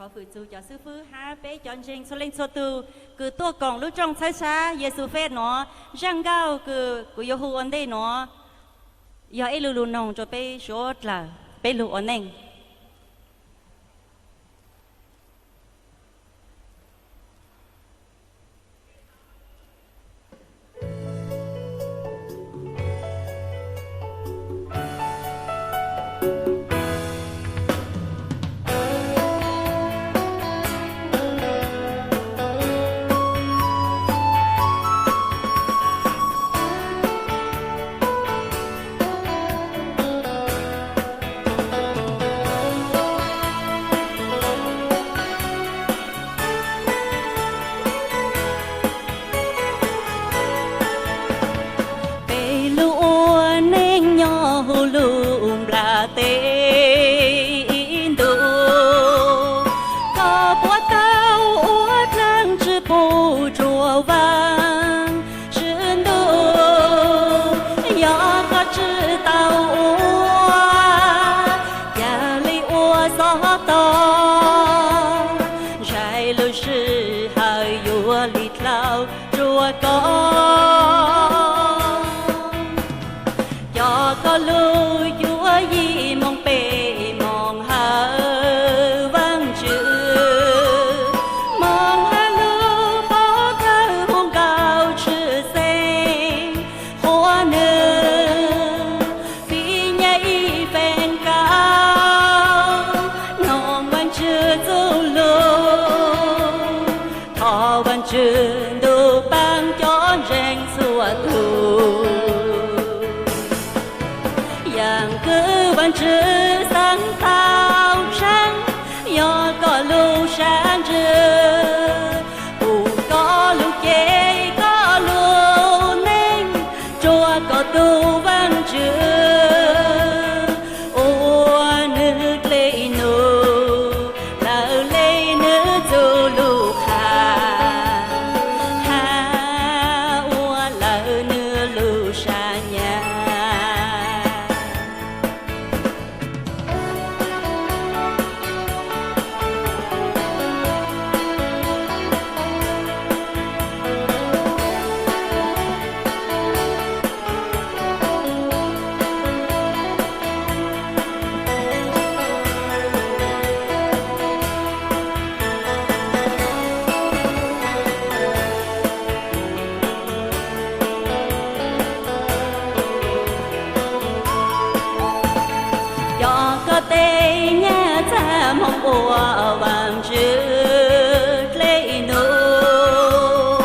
Thov hwm txug cov xib fwb hab peb cov ntseeg txhua leej txhua tug kws tuaj koom lub rooj txhawb xab Yexus Fest nuav. Zaj nkauj kws kuv yuav hu ua ntej nuav yog ib lug lug noog rua peb suav dlawg peb lug ua neej. Peb lug ua neej nyob huv lub nplaj teb ib ntus, koj puas tau ua dlaag tsi pum rua vaaj tsi ntuj, yog koj tsi tau ua, ca le ua xov tooj, ntshai lub sij hawm yuav le dlhau rua koj. Cov koj lug cuaj yim moos peb moos hawm Vaajtswv, moos hawm lub pov thawj huv nkaus tshwj xeeb, qhuas nwg fim nyab ib feem kaum, noog Vaajtswv txuj lug, thov Vaajtswv ntuj paab cov ntseeg txhua tug. Yaam kws Vaajtswv xaav tau tshaav, yog koj lub sab ntsws, pum koj lub cev koj lub neej rua koj tug Vaajtswv, ua nwg dlej num, lawv le nwg txuj lug qha, hab ua lawv nwg lub sab nyam. Cov koj teb nyaj txag moog ua Vaajtswv dlej num,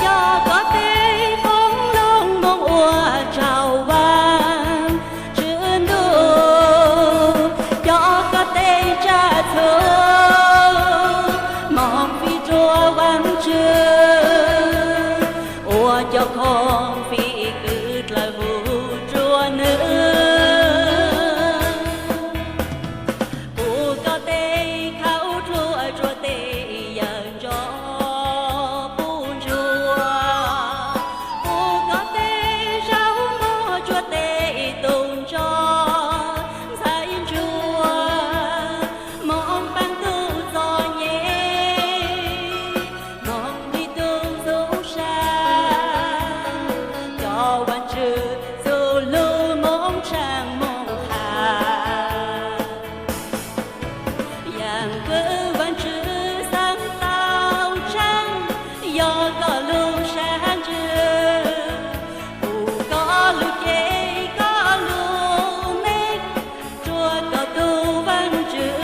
cov koj teb qoob loo moog ua rua Vaajtswv ntuj, cov koj teb tsaj txhu moog fim rua Vaajtswv, ua cov khoom fim kws dlawg huv rua nwg. Pum koj teb khauv dluag rua teb yawg ntso puj ntsuag, pum koj teb zaub mog rua teb tug ntso ntxhais ntsuag, moog paab tug txom nyem, moog le tug ntxhov sab, cov Vaajtswv txuj lug moog tshaav moog has. Yaam kws Vaajtswv xaav tau tshaav, yog koj lub sab ntsws, pum koj lub cev koj lub neej rua koj tug Vaajtswv,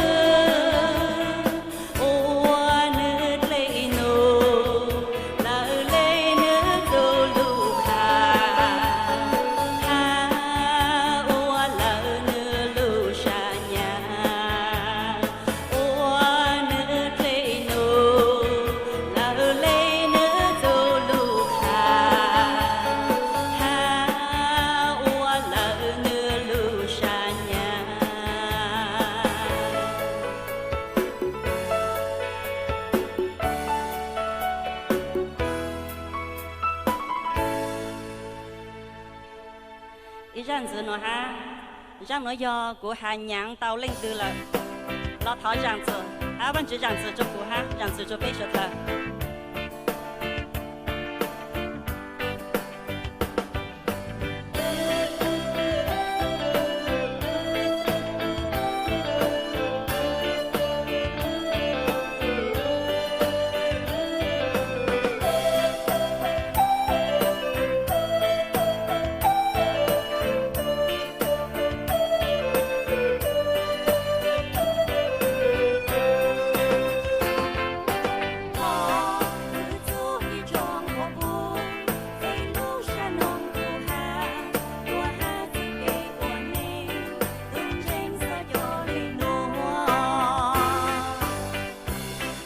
ua nwg dlej num, lawv le nwg txuj lug qha, hab ua lawv nwg lub sab nyam, ua nwg dlej num, lawv le nwg txuj lug qha, hab ua lawv nwg lub sab nyam. Ib zaaj ntxwv nuav hab, zaaj nuav yog kuv has nyaav tau leej twg lawm, los thov zaam txug. Ab, Vaajtswv zaam txim rua kuv hab zaam txim rua peb sawv dlawg.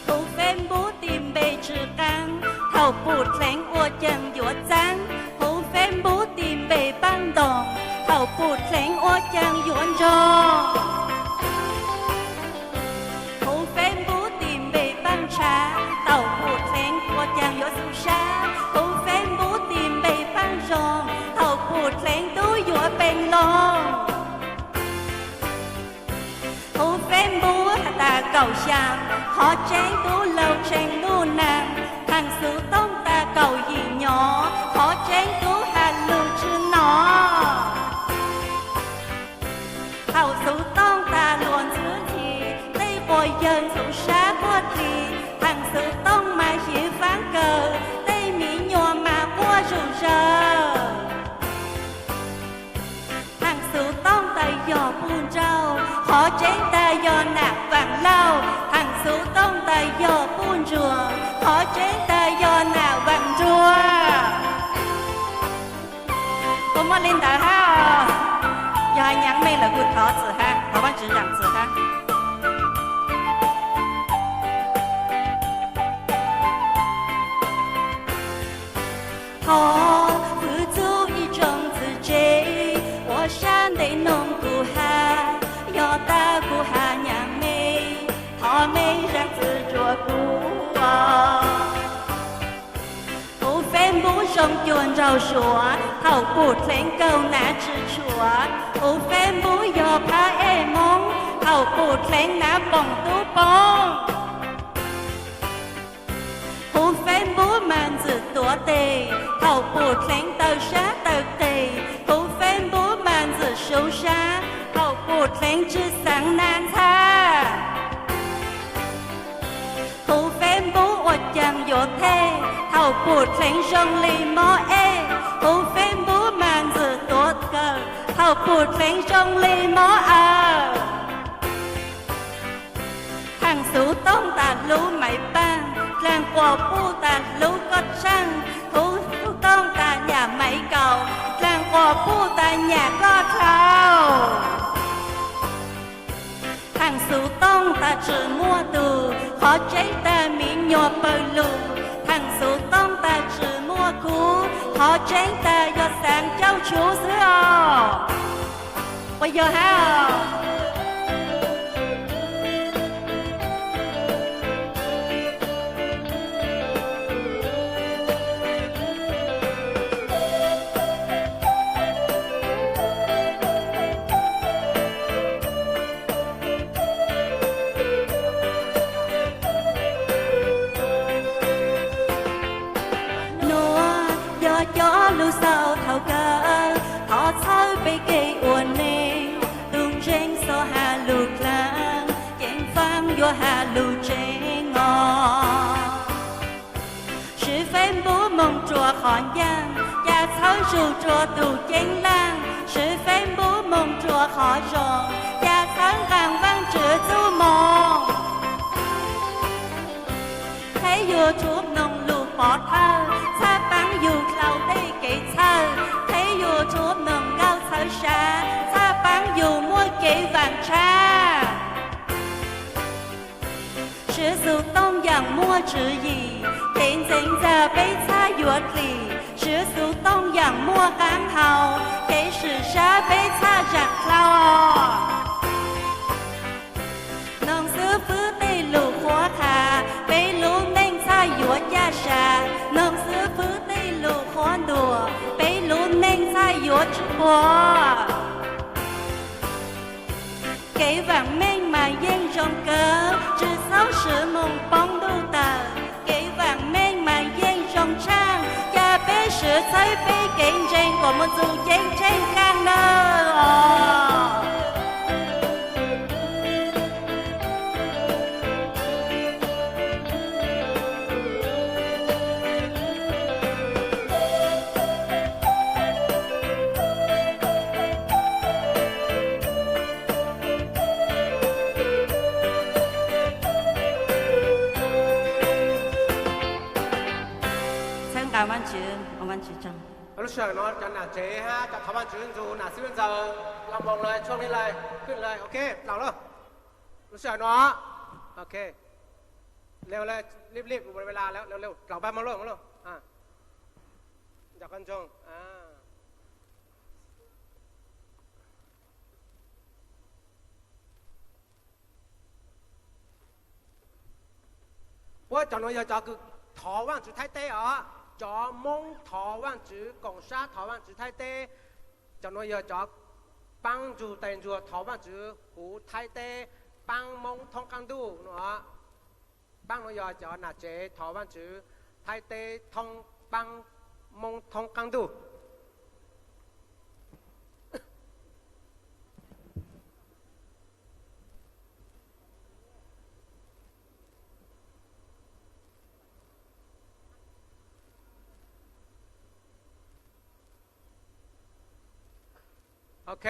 Huv Facebook tis npe tsi qaab, thaum pum dleev ua caag yuav txaab. Huv Facebook tis npe paaj ntoos, thaum pum dleev ua caag yuav ntsoog. Huv Facebook tis npe paaj ntshav, thaum pum dleev ua caag yuav xu sab. Huv Facebook tis npe paaj zoo, thaum pum dleev tub yuav pee loo. Huv Facebook has tas kaum xyaa, qhov tseeb tub laug tseem nuj naas. Thaam Xuv Tooj tas kaum yim nyov, qhov tseeb tub has lug tsi nov. Thaum Xuv Tooj tas luag ntxhwb ntxhi, tej quas yawg ntxhuv sab quaj dli. Thaam Xuv Tooj mas xyiv faab kawg, tej miv nyuas mas quaj zuj zawg. Thaam Xuv Tooj tas yog puj nrauj, qhov tseeb tas yog nam vaam lauj. Thaam Xuv Tooj tas yog puj ntsuag, qhov tseeb tas yog nam vaam nruag. Puas muaj li ntawd hab? Yog has nyaav mej lawm kuv thov txim hab, thov Vaajtswv zaam txim hab. Thov fwv txuj ib tsoom txwv tsev ua sab ntev noog kuv has, yog tas kuv has nyaav mej, thov mej zaam txim rua kuv. Huv Facebook zoo cuag nraug suav, thaum pum dleev kaug nav tsi tshuav. Huv Facebook yog phab ej Moob, thaum pum dleev nav poom tub poob. Huv Facebook mas ntxwm tuav tes, thaum pum dleev taw sab taw tes. Huv Facebook mas ntxwm suv sab, thaum pum dleev tsi xaav naav ntxhab. Huv Facebook ua caag yuav thej, thaum pum dleev zoo li mob ej. Huv Facebook mas ntxwm tuav kawg, thaum pum dleev zoo li mob awg. Thaam Xuv Tooj tas hlub Maiv Paaj, dlaag quas puj tas hlub Koj Tshaaj. Huv Xuv Tooj tas nyam Maiv Kaus, dlaag quas puj tas nyam Koj Dlhau. Thaam Xuv Tooj tas tsi muaj tug, qhov tseeb tas miv nyuas pawg lug. Thaam Xuv Tooj tas tsi muaj khub, qhov tseeb tas yog xaav cauj tshub xwb os. Puas yog hab? Nuav yog cov lug xaus thaum kawg, thov txhawb peb kev ua neej, tug ntseeg xaus has lug dlaag, ceev faam yuav has lug tsev os. Swv Facebook moog rua qhov ncaaj, ca txhawb zug rua tug ceeb laaj. Swv Facebook moog rua qhov zoo, ca txhawb nqaa Vaajtswv txuj moog. Qheb YouTube noog lug pov thawj, txhaj paab yug dlhau tej kev txhawj. Qheb YouTube noog nkauj txhawb sab, txhaj paab yug muaj kev vaam tshaj. Swv Xuv Tooj yaam muaj tswv yim, kev ntxeev ntxag peb txhaj yuav dlim. Swv Xuv Tooj yaam muaj qaab hau, kev swm sab peb txhaj zaam dlhau. Noog xwb fwb tej lug qhuav qha, peb lub neej txhaj yuav caj sa. Noog xwb fwb tej lug qhuav ntuas, peb lub neej txhaj yuav tsi puag. Kev vaam meej mas yeej Zoo kawg, tsw txhob swv mus poob ntuj tawm, kev vaam meej mas yeej zoo tshaaj, ca peb swv txhawb peb kev ntseeg kuas moog txug ceeb tsheej khaaj nawb os. Txhawb nqa Vaajtswv, Vaajtswv tsaug. Lub sij hawm no cov nam tsev hab cov thov Vaajtswv ntxug nam xib hwb ntxawg los moog lawm, tshuaj li lawm, khwj lawm, ok, dlaus lawm. Lub sij hawm no, ok, leb leb, leb leb, dlaus npaag moog lauj, moog lauj. Ncov qab ntsoog. Puab cov nuav yog cov kws thov Vaajtswv Thaib teb os, cov Moob thov Vaajtswv, koom sab thov Vaajtswv Thaib teb. Cov nuav yog cov paab ntsug tes ntsuag thov Vaajtswv huv Thaib teb, paab Moob thoob qaab ntuj no. Paab nuav yog cov nam tsev thov Vaajtswv Thaib teb thoob, paab Moob thoob qaab ntuj. Ok.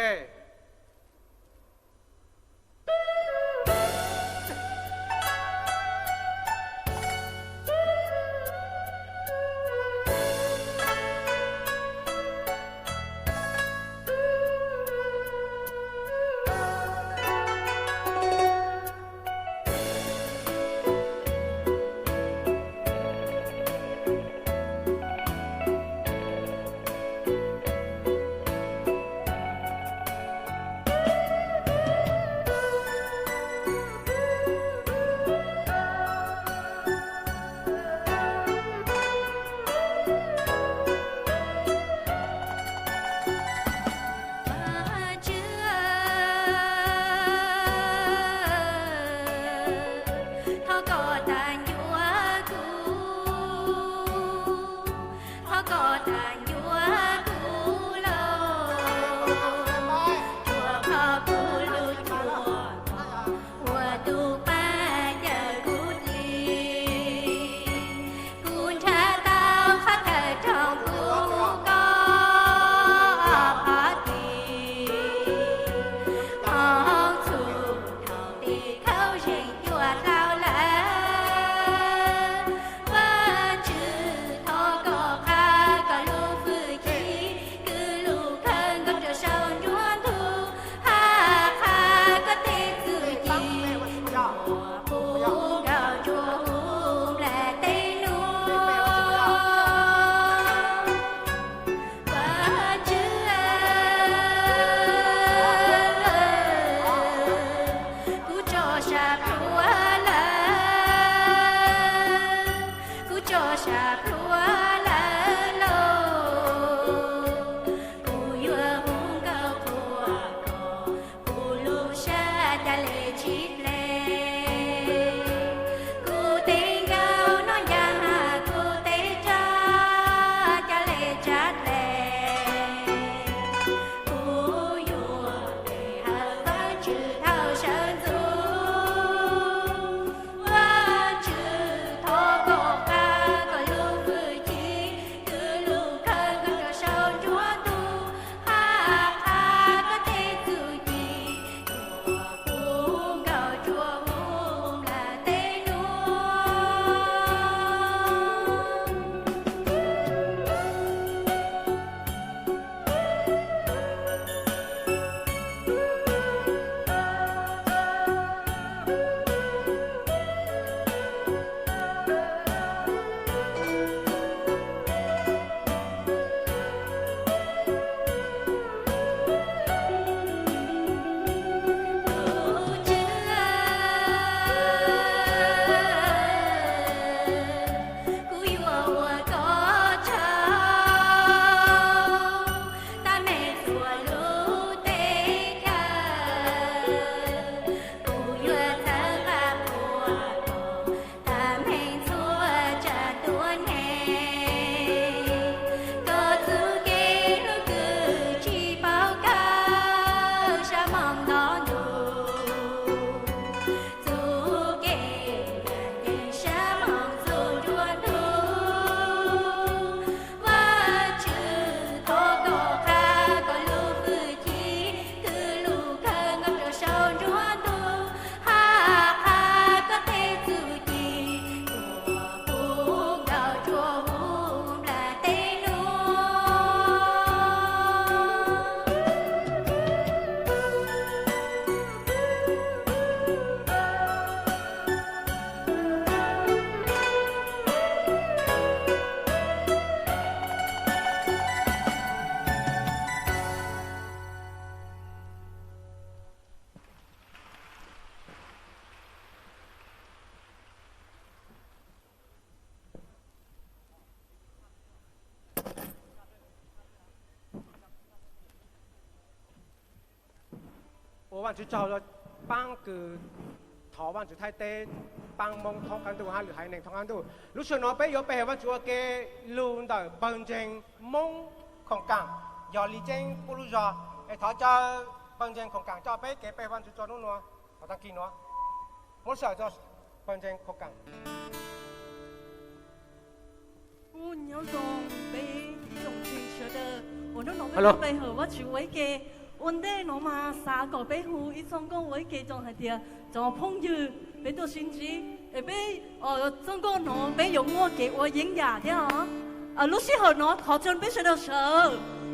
Ua Vajtswv tsaug, paab kws thov Vajtswv Thaib teb paab Moob thoob qaab ntuj hab lwm haiv neeg thoob qaab ntuj. Lub sij hawm no peb yuav pe hawm Vajtswv ua ke lug ntawm pawg ntseeg Moob Khoom Kaam, yog Li Ceeb pub lub zog. Es thov caw pawg ntseeg Khoom Kaam coj peb kev pe Vajtswv tso nub nua, thov tag kis nua, muab sij hawm rua pawg ntseeg Khoom Kaam. Kuj nyob zoo peb ib tsoom ntseeg sawv daws uas hnub no peb pe hawm Vajtswv ua ib ke. Ua ntej no mas xav kom peb hu ib txoj nkauj ua ib ke rua hais tias cov phooj ywg peb tuaj sib ntsib, es peb txoj nkauj no peb yuav muaj kev ua yeeb yam thiab os. Lub sij hawm no thov caw peb sawv daws sawv,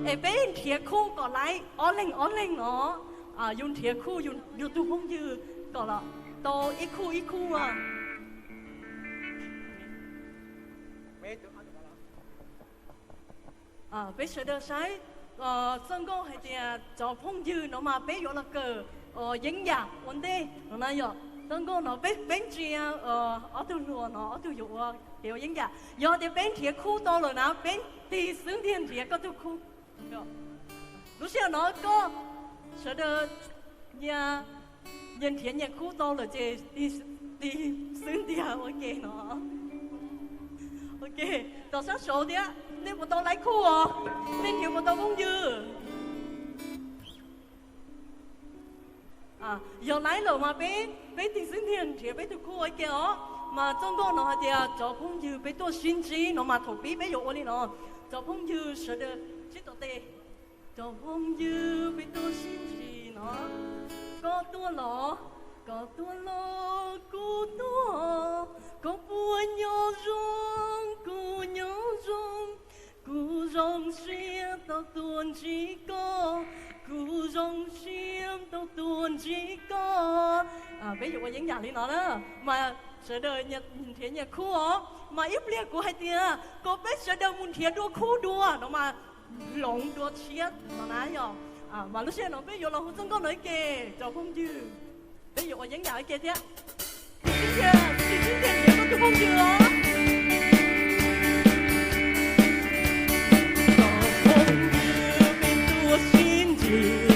es peb nrhiav khuj kom laib ob leeg ob leeg no. Yus nrhiav khuj yus tug phooj ywg kom los tau ib khuj ib khuj. Peb sawv daws saib txoj nkauj hais tias cov phooj ywg no mas peb yuav los kawm yeeb yam ua ntej no na yom. Txoj nkauj no peb ntsia ob tug hluas no ob tug yuav ua kev ua yeeb yam. Yog tias peb nrhiav khuj tau lawm na peb tig xwb ntiag nrhiav koj tug khuj. Lub sij hawm no koj sawv daws nyias nyias nrhiav nyias khuj tau lawm ces tig xwb ntiag ua ke no. Ok, rau sab saud thiab, nej puas tau laib khuj os? Nej nrhiav puas tau phooj ywg? Yog laib lawm mas peb, peb tig xwb ntiag nrhiav peb tug khuj ua ke os. Mas txoj nkauj no hais tias cov phooj ywg peb tuaj sib ntsib no mas thaum pib peb yuav ua li no. Cov phooj ywg sawv daws sib tom tes. Cov phooj ywg peb tuaj sib ntsib no. Koj tuaj los, koj tuaj los, kuv tuaj. Koj puas nyob zoo, kuv nyob zoo. Kuv zoo siab tau tuaj ntsib koj, kuv zoo siab tau tuaj ntsib koj. Peb yuav ua yeeb yam li no na, mas sawv daws nrhiav nyias khuj os, mas ib pliag kuv hais tias kom peb sawv daws mus nrhiav dua khuj dua no mas hloov dua tshiab no na yog. Mas lub sij hawm no peb yuav los hu txoj nkauj no ib ke, cov phooj ywg, peb yuav ua yeeb yam ib ke thiab. Tig xwb ntiag, tig xwb ntiag nrhiav koj tug phooj ywg os. Cov phooj ywg peb tuaj sib ntsib,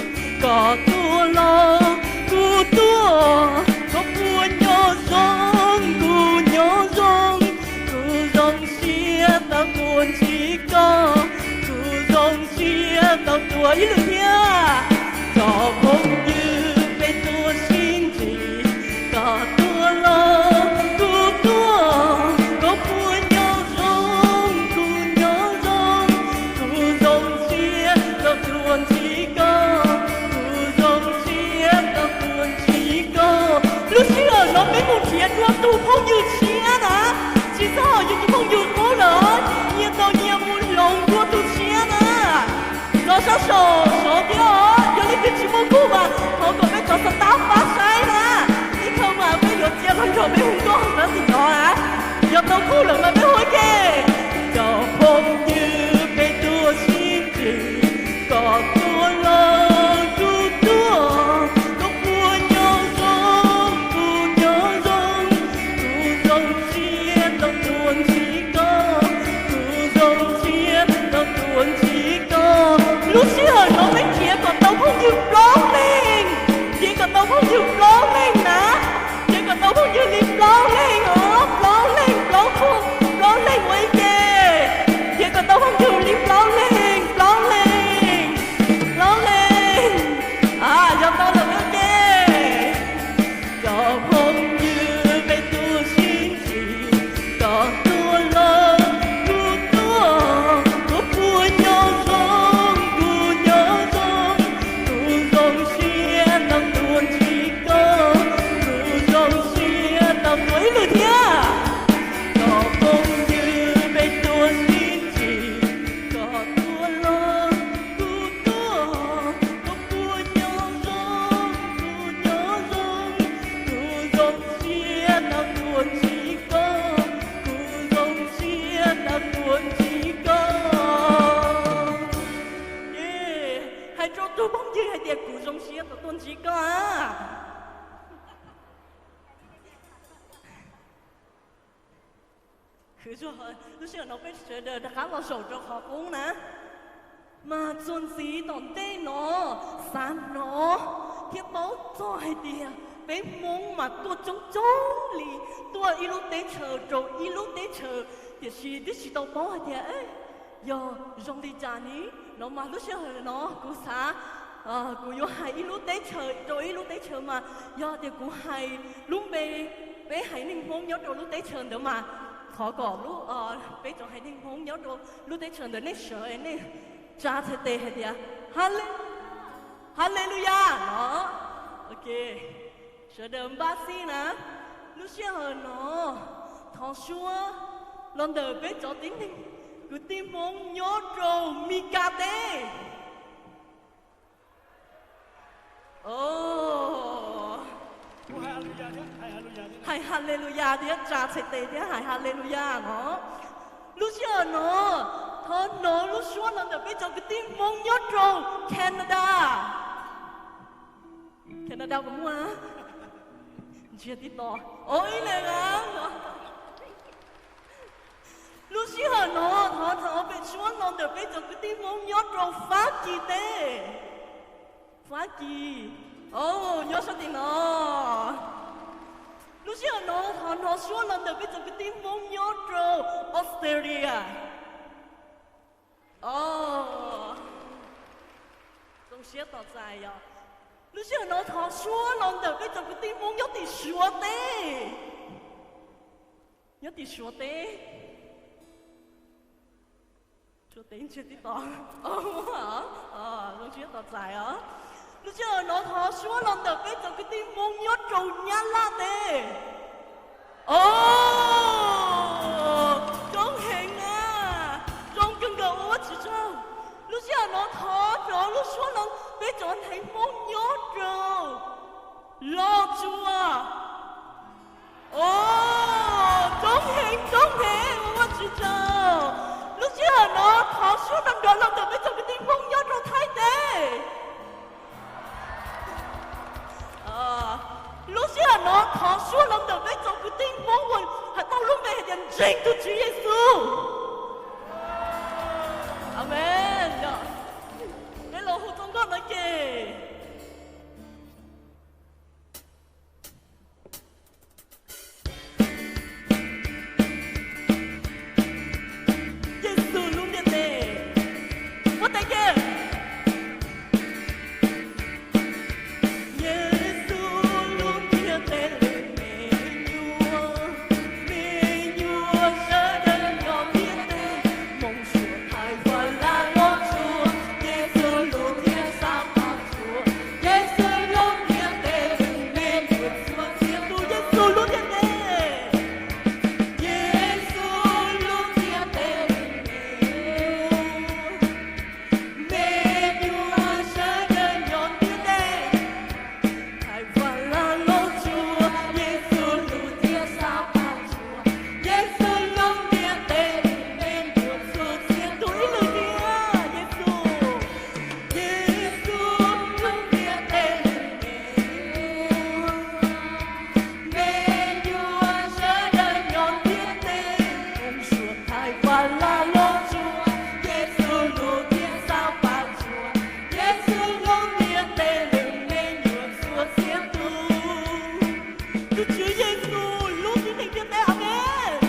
koj tuaj los kuv tuaj, koj puas nyob zoo, kuv nyob zoo, kuv zoo siab tau tuaj ntsib koj, kuv zoo siab tau tuaj ib lwm thiab. Cov phooj ywg peb tuaj sib ntsib, koj tuaj los kuv tuaj, koj puas nyob zoo, kuv nyob zoo, kuv zoo siab tau tuaj ntsib koj, kuv zoo siab tau tuaj ntsib koj. Lub sij hawm no peb mus nrhiav dua tug phooj ywg tshiab na, tsis txhob yus tus phooj ywg qub lawm, nyias tau nyias mus hloov dua tug tshiab na. Rau sab saum saud thiab os, yog leej twg tsis muaj khuj mas thov kom peb cov xav tab pab saib na. Ib thaum mas peb yuav cia los nrog peb hu nkauj rau tim no na. Yog tau khuj lawm mas peb hu ib ke. Cov phooj ywg peb tuaj sib ntsib, koj tuaj los kuv tuaj, koj puas nyob zoo, kuv nyob zoo, kuv zoo siab tau tuaj ntsib koj, kuv zoo siab tau tuaj ntsib koj. Lub sij hawm no peb nrhiav kom tau phooj ywg plaub leeg, nrhiav kom tau phooj ywg plaub leeg na, nrhiav kom tau phooj ywg li plaub leeg os, plaub leeg, plaub khuj, plaub leeg ua ib ke. Nrhiav kom tau phooj ywg li plaub leeg, plaub leeg, plaub leeg. Yog tau lawm ua ke. Cov phooj ywg peb tuaj sib ntsib, koj tuaj los kuv tuaj, koj puas nyob zoo, kuv nyob zoo, kuv zoo siab tau tuaj ntsib koj, kuv zoo siab tau tuaj ib lwm thiab. Cov phooj ywg peb tuaj sib ntsib, koj tuaj los kuv tuaj, koj puas nyob zoo, kuv nyob zoo, kuv zoo siab tau tuaj ntsib koj, kuv zoo siab tau tuaj ntsib koj. Hais rau tus phooj ywg hais tias kuv zoo siab tau tuaj ntsib koj. Khwv zog, lub sij hawm no peb sawv daws rov qab los zaum rau qhov qub na. Mas txuas ntxiv tom ntej no, xav hnov Thiab paub txog hais tias peb Hmoob mas tuaj coob coob li, tuaj ib lub teb chaws rau ib lub teb chaws, tiam sis twb tsis tau paub hais tias yog zoo li cas ni. No mas lub sij hawm no kuv xav, kuv yuav hais ib lub teb chaws rau ib lub teb chaws mas yog tias kuv hais lub npe, peb haiv neeg Hmoob nyob rau lub teb chaws ntawd mas thov kom peb cov haiv neeg Hmoob nyob rau lub teb chaws ntawd nej sawv nej tsa txhais tes hais tias, Haleluya, Haleluya no. Ok, sawv daws npaj xij na. Lub sij hawm no thov suab los ntawm peb cov tib neeg kwv tij Hmoob nyob rau Mis Kas teb. Hais Haleluya thiab tsa txhais tes thiab hais Haleluya no. Lub sij hawm no thov hnov lub suab los ntawm peb cov kwv tij Hmoob nyob rau Canada. Canada puas muaj? Ntsiag tib to. Ib leeg a. Lub sij hawm no thov hnov pem suab los ntawm peb cov kwv tij Hmoob nyob rau Fab Kis teb. Fab Kis, nyob sab tim no. Lub sij hawm no thov hnov suab los ntawm peb cov kwv tij Hmoob nyob rau Australia. Zoo siab tos txais yom. Lub sij hawm no thov suab los ntawm peb cov kwv tij Hmoob nyob tim Suav teb. Nyob tim Suav teb. Suav teb ntsiag tib to. Zoo siab tos txais os. Lub sij hawm no thov suab los ntawm peb cov kwv tij Hmoob nyob rau Nyab Laj teb. Coob heev na. Zoo kawg nkaus ua Vajtswv tsaug. Lub sij hawm no thov hnov lub suab los peb cov haiv Hmoob nyob rau Los Tsuas. Coob heev, coob heev ua Vajtswv tsaug. Lub sij hawm no thov suab nrov nrov los ntawm peb cov kwv tij Hmoob nyob rau Thaib teb. Lub sij hawm no thov suab los ntawm peb cov kwv tij Hmoob uas hais tau lub npe hais tias ntseeg tus Tswv Yexus. Amees. Peb los hu txoj nkauj no ces Yexus lub ntiaj teb. Ua tes ke. Yexus lub ntiaj teb lwm me nyuam, me nyuam sawv daws nyob ntiaj teb, moo suav thaiv faj laj los tsuas, Yexus lub ntiaj teb xav pab tsuas, Yexus lub ntiaj teb lwm me nyuam txhua txhia tus, Yexus lub ntiaj teb. Yexus lub ntiaj teb lwm me nyuam, me nyuam sawv daws nyob ntiaj teb, thaiv faj laj los tsuas, Yexus lub ntiaj teb xav pab tsuas, Yexus lub ntiaj teb lwm me nyuam txhua txhia tus ib lwm tiag, Yexus. Yexus lub ntiaj teb lwm me nyuam, me nyuam sawv daws nyob ntiaj teb, moo suav thaiv faj laj los tsuas, Yexus lub ntiaj teb xav pab tsuas, Yexus lub ntiaj teb lwm me nyuam txhua txhia tus. Tus Tswv Yexus lub tib neeg ntiaj teb, amees.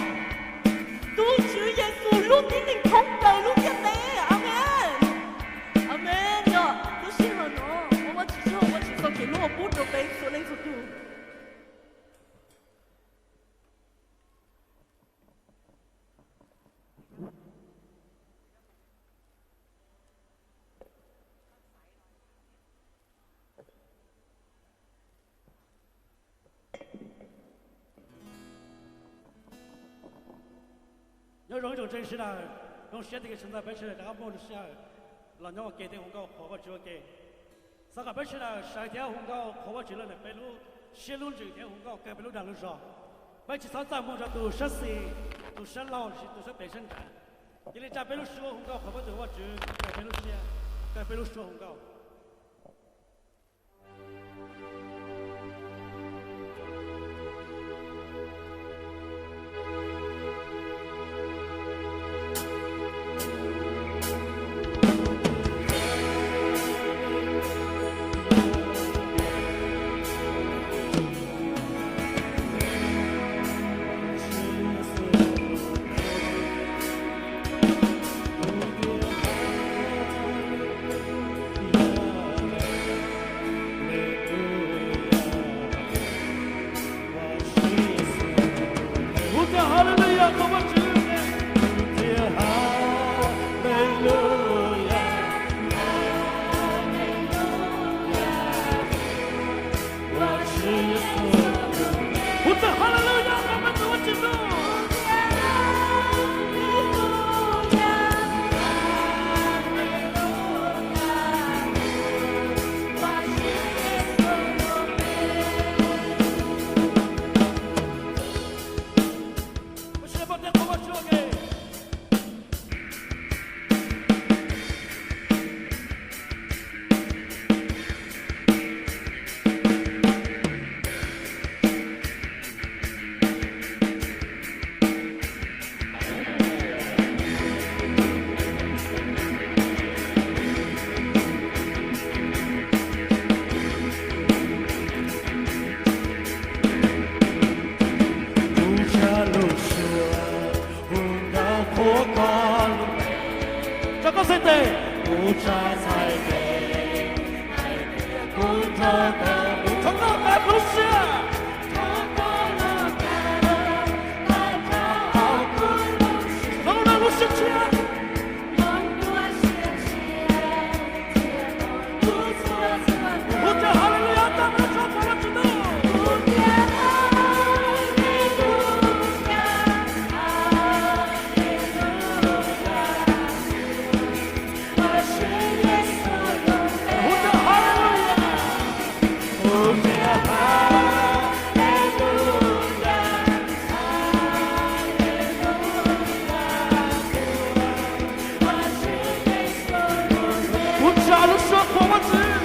Tus Tswv Yexus lub tib neeg thoob plaws lub ntiaj teb, amees. Amees. Yog lub sij hawm no ua Vajtswv tsaug, Vajtswv txoj kev hlub uas pub rau peb txhua leej txhua tus. Nyob zoo ib tsoom ntseeg sawv daws, zoo siab tias sawv ntxov peb sawv daws rov qab muaj lub sij hawm los nyob ua ke thiab hu nkauj qhuas Vajtswv ua ke. Xav kom peb sawv daws sawv thiab hu nkauj qhuas Vajtswv los ntawm peb lub siab lub ntsws thiab hu nkauj kawg peb lub dag lub zog. Peb tsis txhob txaj muag rau tus sab xis, tus sab laug los sis tus sab pem sab nrad. Cia li tsa peb lub suab hu nkauj qhuas peb tus Vajtswv kawg peb lub siab, kawg peb lub suab hu nkauj. Thov koj pab kuv lub siab. Thov lub siab tshiab. Hu tes hallelujah, tag nrho txog Vajtswv tug. Hu tes hallelujah. Kuv tsa lub suab qhuas Vajtswv.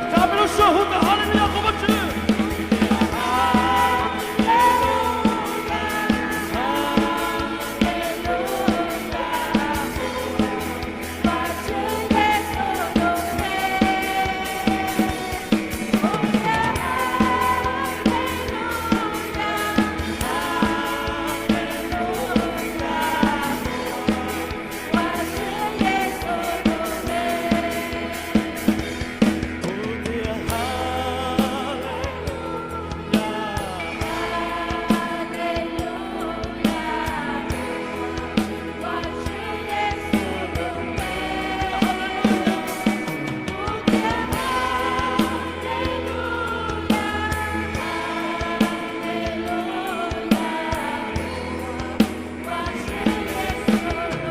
Tsa peb lub suab hu tes hallelujah qhuas Vajtswv.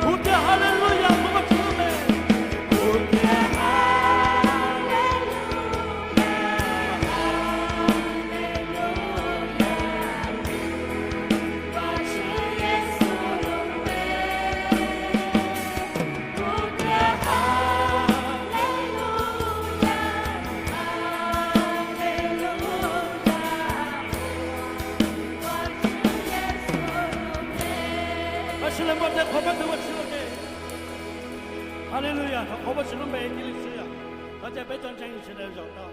Hu tias hallelujah, hu Vajtswv lub npe. Hu tias hallelujah, hallelujah, Vajtswv Yexus lub npe. Hu tias hallelujah, hallelujah. Tab sis lawv muaj tej qhov pab tus Vajtswv ua ke. Hallelujah, thov qhuas Vajtswv lub npe cia li xwb. Thov caw peb cov ntseeg sawv daws zaum tau.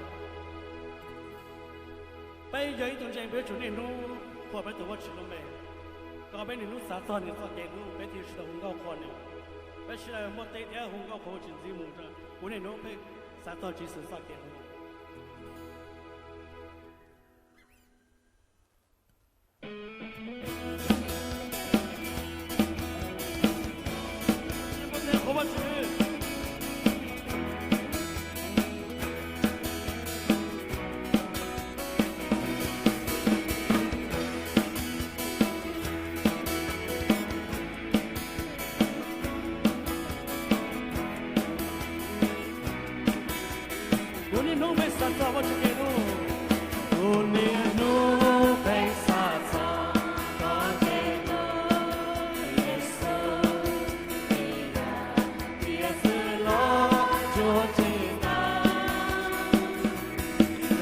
Peb yog ib tug ntseeg, peb yuav tsum niaj hnub qhuas peb tus Vajtswv lub npe, kom peb niaj hnub xav txog nws txoj kev hlub, peb thiaj sawv daws hu nkauj qhuas nws. Peb sawv daws muaj tej diav hu nkauj qhuas Vajtswv ntxiv mus rau kuv niaj hnub peb xav txog Tswv Yexus txoj kev hlub. Kuv niaj hnub peb xav txog Vajtswv kev hlub. Kuv niaj hnub peb xav txog koj kev hlub, Yexus, ib yam tias txwm los tsuas tsis tag.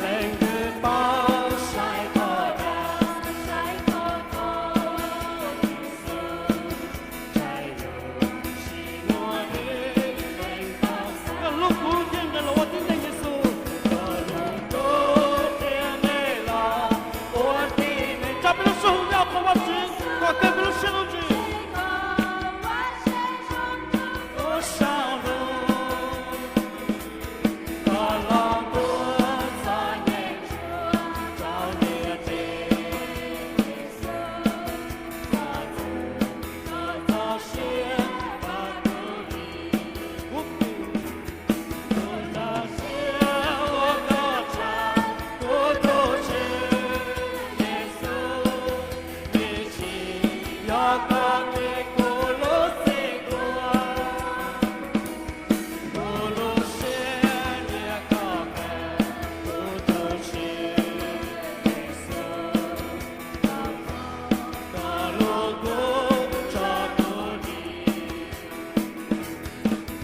Leej twg paub saib koj dag, saib koj dag, Yexus. Koj hlub kuv thiab nqes los ua tib neeg, Yexus. Koj hlub kuv thiab nqes los ua tib neeg. Tsa peb lub suab hu ncauj qhuas Vajtswv, kom kawg peb lub siab lub ntsws. Ua saum ntuj, koj los tuav txoj yeeb ncuab rau ntiaj teb.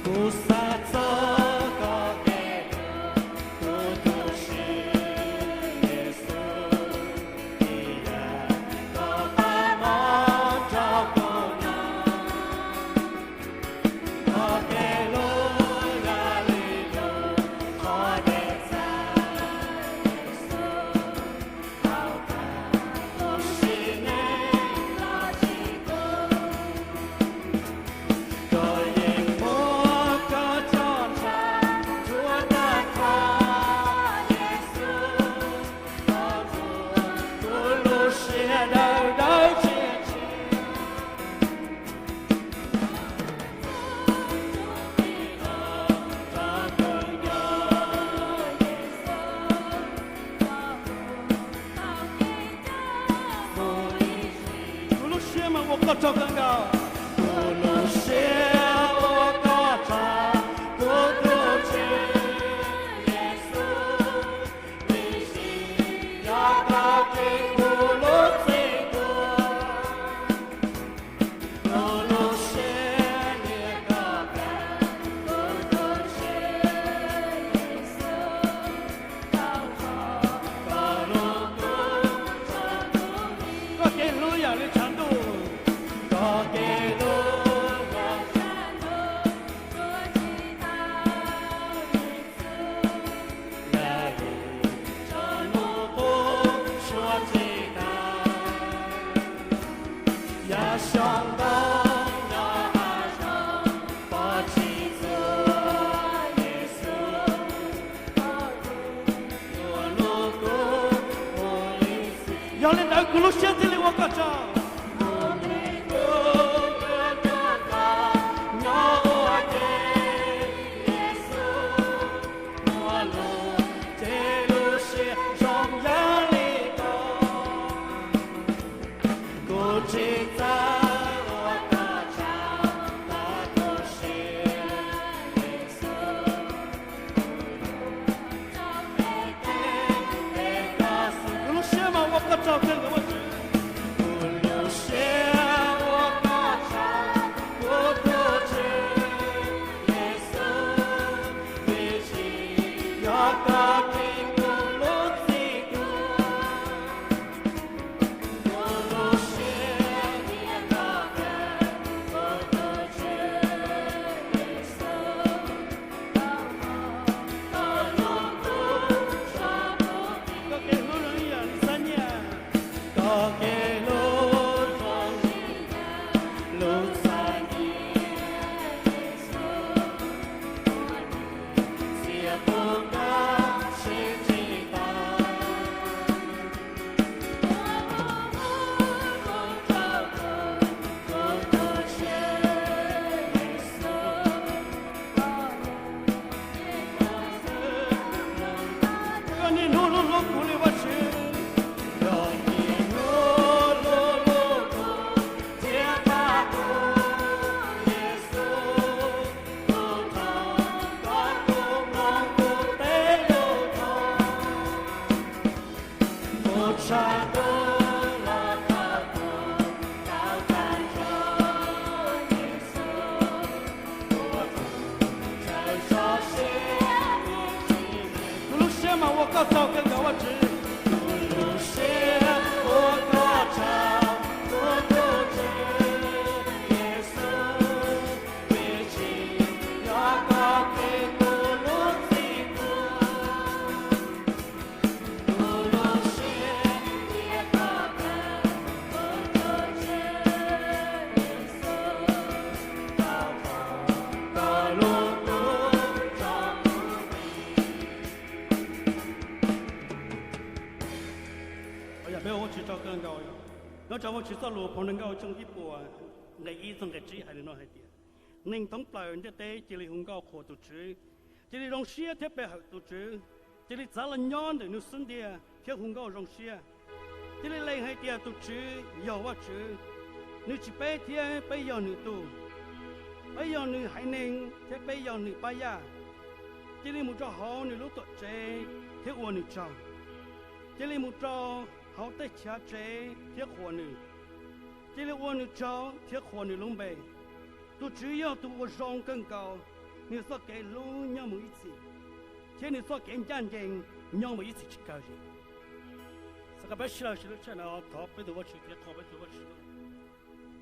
Kuv xav txog koj kev hlub, kuv tus Tswv Koj tsaug kawg nkaus. Kuv lub siab ua koj tsaug, kuv tus Tswv Yexus, vim yog koj ris kuv lub txim tuag. Kuv lub siab niaj koj kawg, kuv tus Tswv Yexus, tau kho koj lub koob rau kuv. Koj kev hlub yam li tshav ntuj, koj kev hlub yam li tshav ntuj, tuav tsis tau Yexus, yam li tsob hlua qub suav tsis tau, yam xyoob ntoo nyob hav zoov pov tsis txhua Yexus. Yog li ntawd kuv lub siab thiaj li ua koj tsaug. Nyob ua ke, Yexus, muaj lub cev lub siab zoo yam li koj. Kuv tsis txawj ua koj tsaug, koj tu siab Yexus. Kuv lub siab mas ua koj tsaug kawg nkaus Vajtswv. Kuv lub siab ua koj tsaug, kuv tus Tswv Yexus, vim yog koj ris kuv lub txim tuag. Kuv lub siab niaj koj kawg, kuv tus Tswv Yexus. Koj kev hlub zoo ib yam li xab nyiaj, koj kev hlub zoo ib yam lub xab nyiaj, Yexus, txia qub koj siv tsis tau. Koj niaj hnub hlub hlub kuv li Vajtswv. Koj niaj hnub hlub hlub kuv thiab pab kuv, Yexus, tus rau koj tus koob tus teb lub rau. Tus tshav ntuj los tau tuag, tau tag nrho, Yexus, tus tsaws tso siab. Kuv lub siab mas ua koj tsaug kawg nkaus Vajtswv. Kuv lub siab ua koj tsaug, kuv tus Tswv Yexus, vim tsis yog koj ris kuv lub txim tuag. Kuv lub siab niaj koj kawg, kuv tus Tswv Yexus, tau kho koj lub koob rau kuv. Yog peb ua Vajtswv tsaug kawg nkaus. Nyob rau Vajtswv txoj lus phau Nws Nkauj tshooj ib puas, nqe ib txog nqe tsib hais li no hais tias, neeg thoob plaws ntiaj teb cia li hu nkauj qhuas tus Tswv, cia li zoo siab thiab pe hawm tus Tswv, cia li txav los nyob ntawm nws xub ntiag thiab hu nkauj zoo siab. Cia li lees hais tias tus Tswv yog Vajtswv, nws tsis peb thiab peb yog nws tug, peb yog nws haiv neeg thiab peb yog nws pab yaj. Cia li mus rau hauv nws lub tuam tsev thiab ua nws tsaug. Cia li mus rau hauv tej chav tsev thiab qhuas nws. Cia li ua nws tsaug thiab qhuas nws lub npe. Tus Tswv yog tus uas zoo kawg nkaus, nws txoj kev hlub nyob mus ib txhis, thiab nws txoj kev ncaj ncees nyob mus ib txhis tsis kawg li. Xav kom peb sawv daws sawv daws tshaj no thov peb tus Vajtswv thiab qhuas peb tus Vajtswv.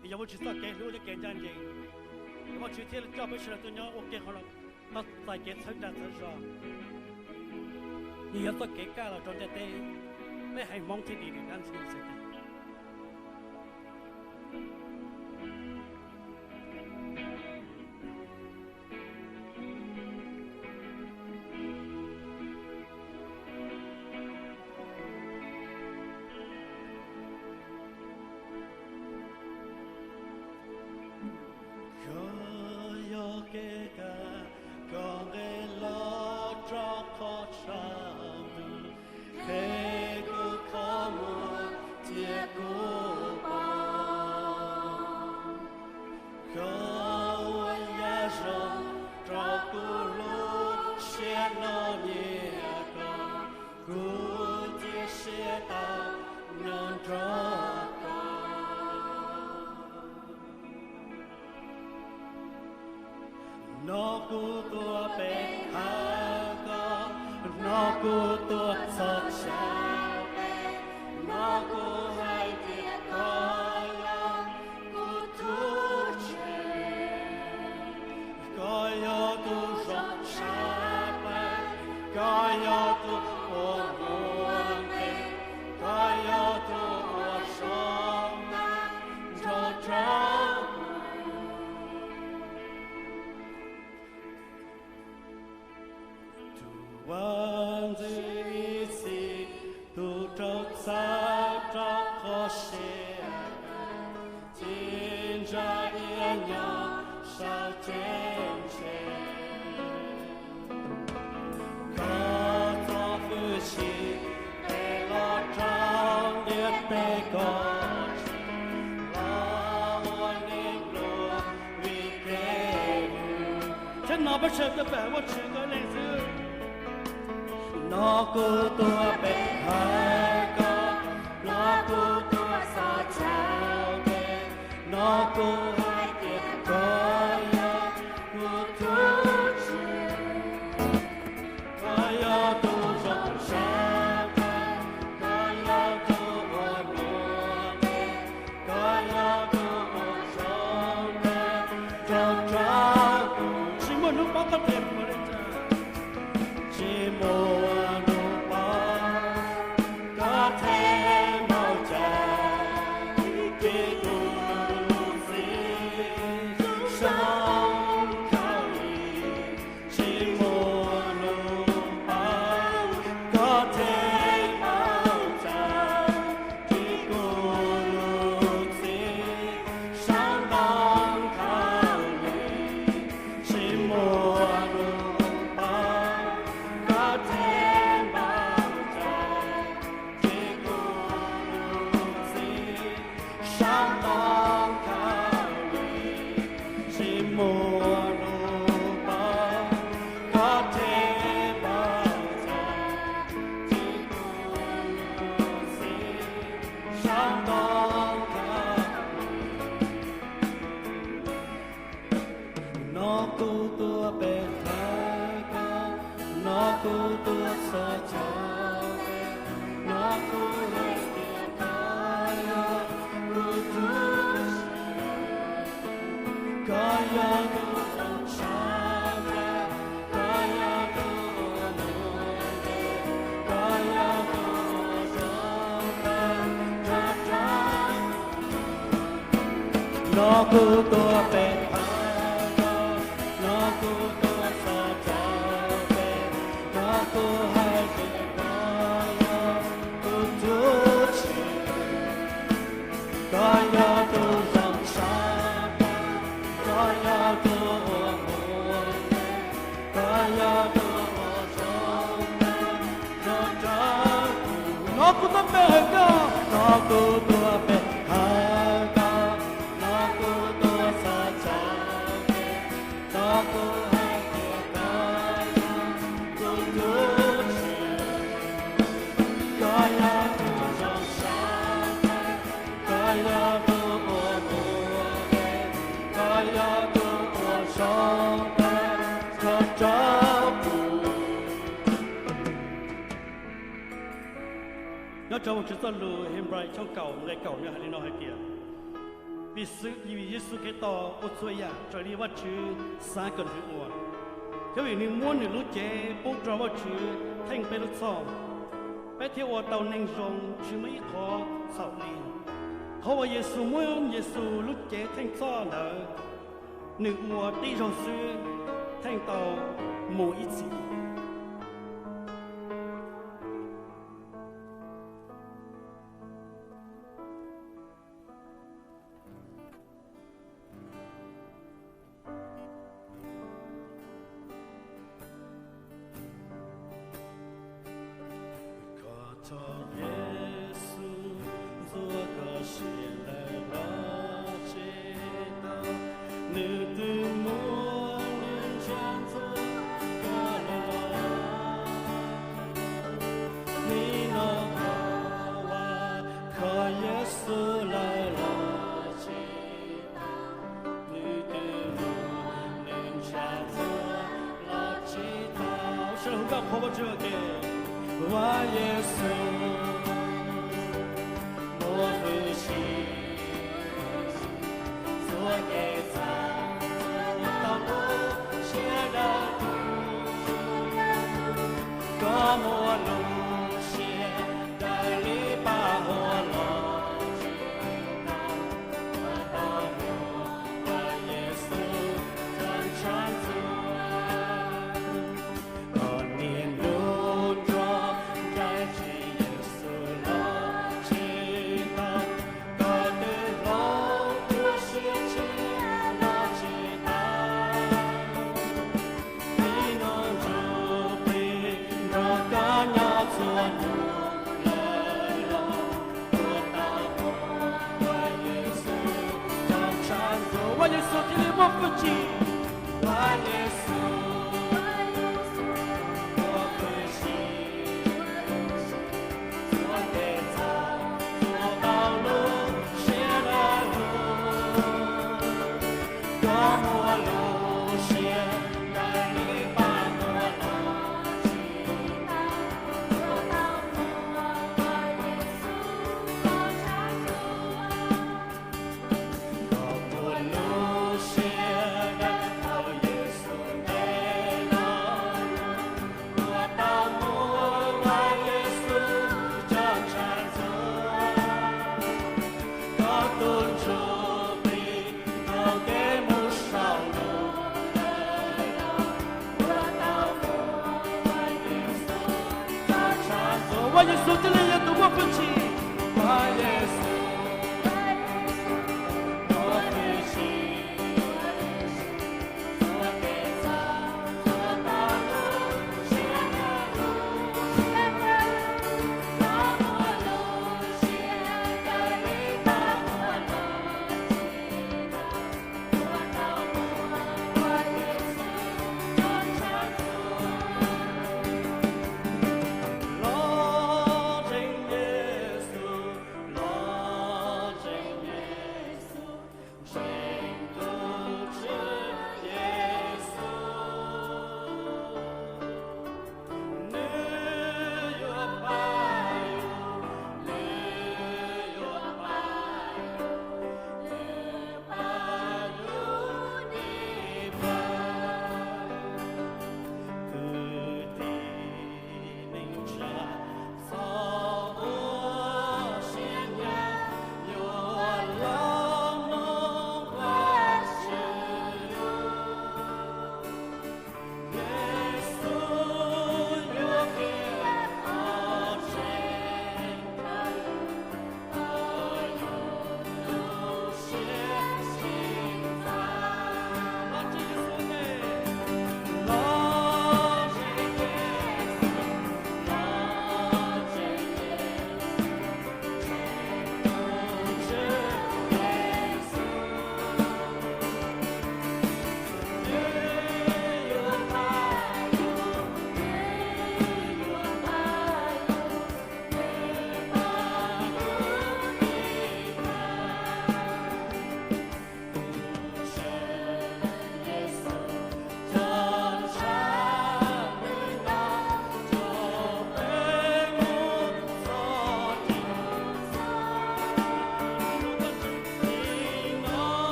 Vim yog Vajtswv txoj kev hlub thiab kev ncaj ncees, Vajtswv thiaj li coj peb sawv daws tuaj nyob ua ke qhov no, tau txais kev txhawb nqa txhawb zog. Nws yog txoj kev kaj los rau ntiaj teb, peb haiv Hmoob thiaj dim nws dab ntxwg xwb tiag. Koj yog kev kaj, koj nqe los rau qhov tshaj ntuj, qheb kuv qhov muag thiab kuv pom. Hnub no kuv tuaj pe hawm koj, hnub no kuv tuaj txhos caug koj, hnub no kuv hais tias koj yog kuv tus Tswv, koj yog tus zoo tshaj plaws, koj yog tus uas muaj nqis, koj yog tus uas zoo tag nrho rau kuv. Tus uas ntxwv ib txhis, tus raug txhawb rau qhov siab, txiv ntsa iab nyob saum cev ntseg. Koj txoj hwj chim peb los rau ntiaj teb, koj tsim los ua neeg pluag vim kev hlub. Tsheb no peb sawv daws pab Vajtswv koj leej xwb. Hnub no kuv tuaj pe hawm koj, hnub no kuv tuaj txhos caug koj, hnub no kuv hais tias koj yog kuv tus Tswv, koj yog tus zoo tshaj plaws, koj yog tus uas muaj nqis, koj yog tus uas zoo tag nrho rau kuv. Tsis muaj hnub poob koj them npaum li cas, tsis muaj hnub poob koj them npaum cas, vim kuv lub txiv zoo kawg li. Tsis muaj hnub poob koj them npaum cas, vim kuv lub txiv zoo ntau kawg li. Tsis muaj hnub poob koj them npaum cas, vim kuv lub txiv zoo ntau kawg li. Tsis muaj hnub poob koj them npaum cas, vim kuv lub txiv zoo ntau kawg li. Hnub no kuv tuaj pe hawm koj, hnub no kuv tuaj txhos caug koj, hnub no kuv hais tias koj yog kuv tus Tswv, koj yog tus zoo tshaj plaws, koj yog tus uas muaj nqis, koj yog tus uas zoo tag nrho rau kuv. Hnub no kuv tuaj pe hawm koj, hnub no kuv tuaj txhos caug koj, hnub no kuv hais tias koj yog kuv tus Tswv, koj yog tus zoo tshaj plaws, koj yog tus uas muaj nqis, koj yog tus uas zoo tag nrho rau kuv. Hnub no kuv tuaj pe hawm koj, hnub no kuv tuaj pe hawm koj, hnub no kuv tuaj txhos caug koj, hnub no kuv hais tias koj yog kuv tus Tswv, koj yog tus zoo tshaj plaws, koj yog tus uas muaj nqis, koj yog tus uas zoo tag nrho rau kuv. Nyob rau Vajtswv txoj lus Henplais tshooj kaum nqe kaum nws hais li no hais tias, vim Yexus Khetos ua txhua yam raws li Vajtswv xav kom nws ua, thiab vim nws muab nws lub cev pub rau Vajtswv theej peb lub txhoj, peb thiaj ua tau neeg zoo tsis muaj ib qho txhaum li. Qhov uas Yexus muab Yexus lub cev theej txhoj ntawd, nws ua tib zaug xwb theej tau mus ib txhis. Koj thov Yexus ntxuav koj siab ntawd los tseg tau, nws twb muab nws ntshav ntxuav koj lub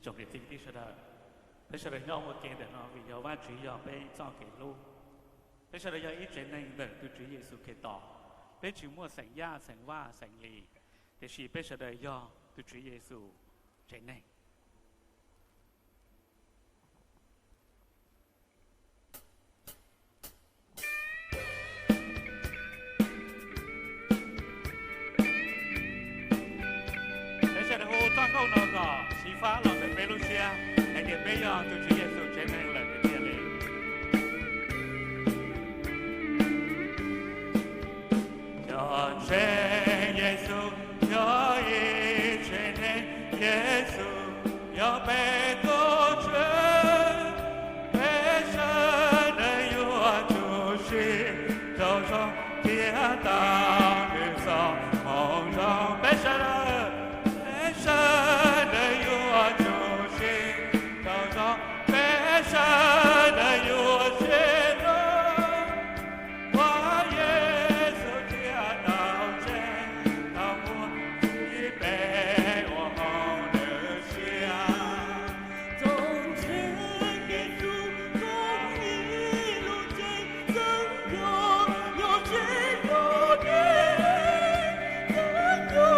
Zoo niam txiv kwv tij sawv daws, peb sawv daws nyob ua ke ntawm no vim yog Vajtswv yog peb txoj kev hlub. Peb sawv daws yog ib tsev neeg ntawm tus Tswv Yexus Khetos. Peb tsis muaj xeem Yaj, xeem Vaj, xeem Lis, tiam sis peb sawv daws yog tus Tswv Yexus tsev neeg. Peb sawv daws hu txoj nkauj no kom xyiv fab los ntawm peb lub siab hais tias peb yog tus Tswv Yexus tsev neeg lawm tiag tiag li. Cov ntseeg Yexus yog ib tsev neeg Yexus, yog peb tus Tswv. Peb sawv daws yuav tsum sib raug zoo thiab tau nws txoj moo zoo. Peb sawv daws, peb sawv daws yuav tsum sib raug zoo, peb sawv daws yuav sib hlub. Ua Yexus thiaj tau tseeb, tau muaj ib pe ua hauv nws siab. Txoj ntseeg Yexus yog ib lub ntseeg txawj nco, yog tseeb lub neej txawj nco,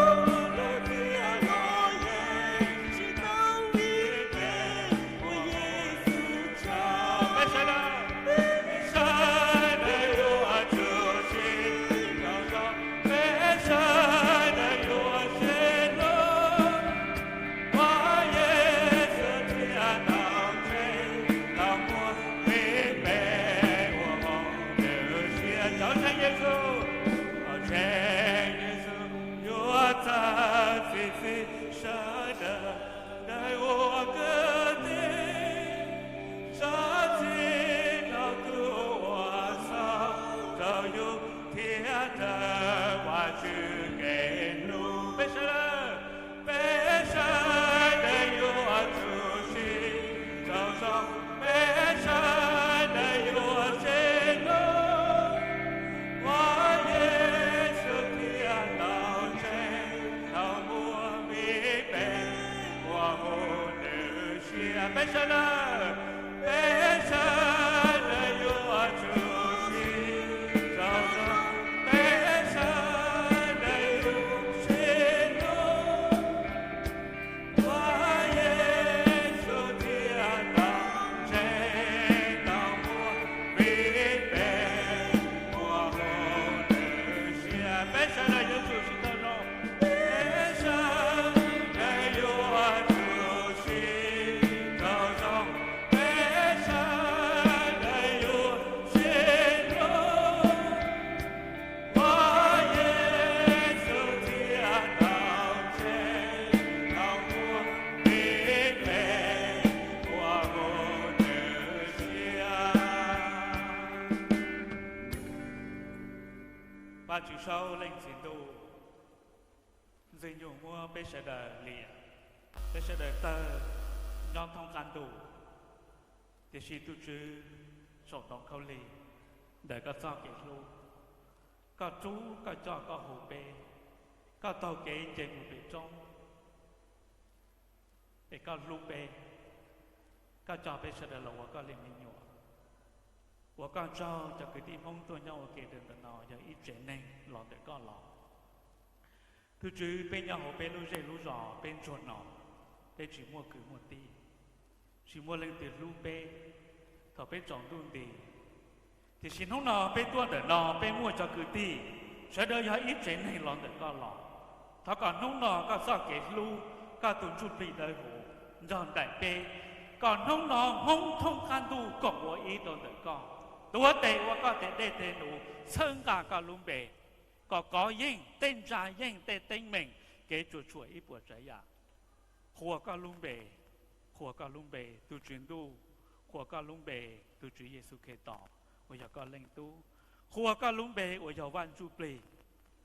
lub thiaj los yeej tsis tau ib pe ua Yexus tsaug. Peb sawv daws, peb sawv daws yuav tsum sib raug zoo, peb sawv daws yuav sib hlub. Ua Yexus thiaj tau tseeb, tau muaj ib pe ua hauv nws siab. Cov ntseeg Yexus, cov ntseeg Yexus yuav txawj txi txiv sawv daws, daws ua kwv tij, txawj txi rau tus uas txhaum rau yus thiab raws Vajtswv kev hlub. Peb sawv daws, peb sawv daws yuav tsum sib raug zoo, peb sawv daws yuav sib hlub. Ua Yexus thiaj tau tseeb, tau muaj ib pe ua hauv nws siab. Peb sawv daws, peb sawv daws yuav tsum sib raug zoo, peb sawv daws yuav sib hlub. Ua Yexus thiaj tau tseeb, tau muaj ib pe ua hauv nws siab. Peb sawv daws yuav tsum sib raug zoo, peb sawv daws yuav tsum sib raug zoo, peb sawv daws yuav sib hlub. Ua Yexus thiaj tau tseeb, tau muaj ib pe ua hauv nws siab. Vajtswv saub leej txiv ntuj, Ntxwg Nyoog muab peb sawv daws liam, peb sawv daws tawg nyob thoob qab ntuj. Tiam sis tus Tswv, saum ntoo khaub lig, ntawm koj txoj kev hlub, koj rub koj coj koj hu peb, koj taug kev nce mus pem roob, es koj hlub peb, koj coj peb sawv daws los ua koj li me nyuam. Ua koj tsaug, cov kwv tij Hmoob tuaj nyob ua ke rau ntawm no yog ib tsev neeg los ntawm koj los. Tus Tswv, peb nyob hauv peb lub zej lub zos peb ntsuag no, peb tsis muaj kwv muaj tij, tsis muaj leej twg hlub peb thaum peb tsaus ntuj nti. Tiam sis hnub no peb tuaj ntawm no peb muaj cov kwv tij, sawv daws yog ib tsev neeg los ntawm koj los. Thov kom hnub no koj txoj kev hlub, koj tus ntsuj plig dawb huv nrog nraim peb, kom hnub no Hmoob thoob qab ntuj koom ua ib rau ntawm koj, tuav tes ua koj tej dej tej num, txhawb nqa koj lub npe, kom kov yeej tej ntsa yeej tej teeb meem, kev tsuam tsuam ib puas tsav yam. Qhuas koj lub npe, qhuas koj lub npe tus Tswv Ntuj, qhuas koj lub npe tus Tswv Yexus Khetos uas yog koj Leej Tub, qhuas koj lub npe uas yog Vaj Ntsuj Plig,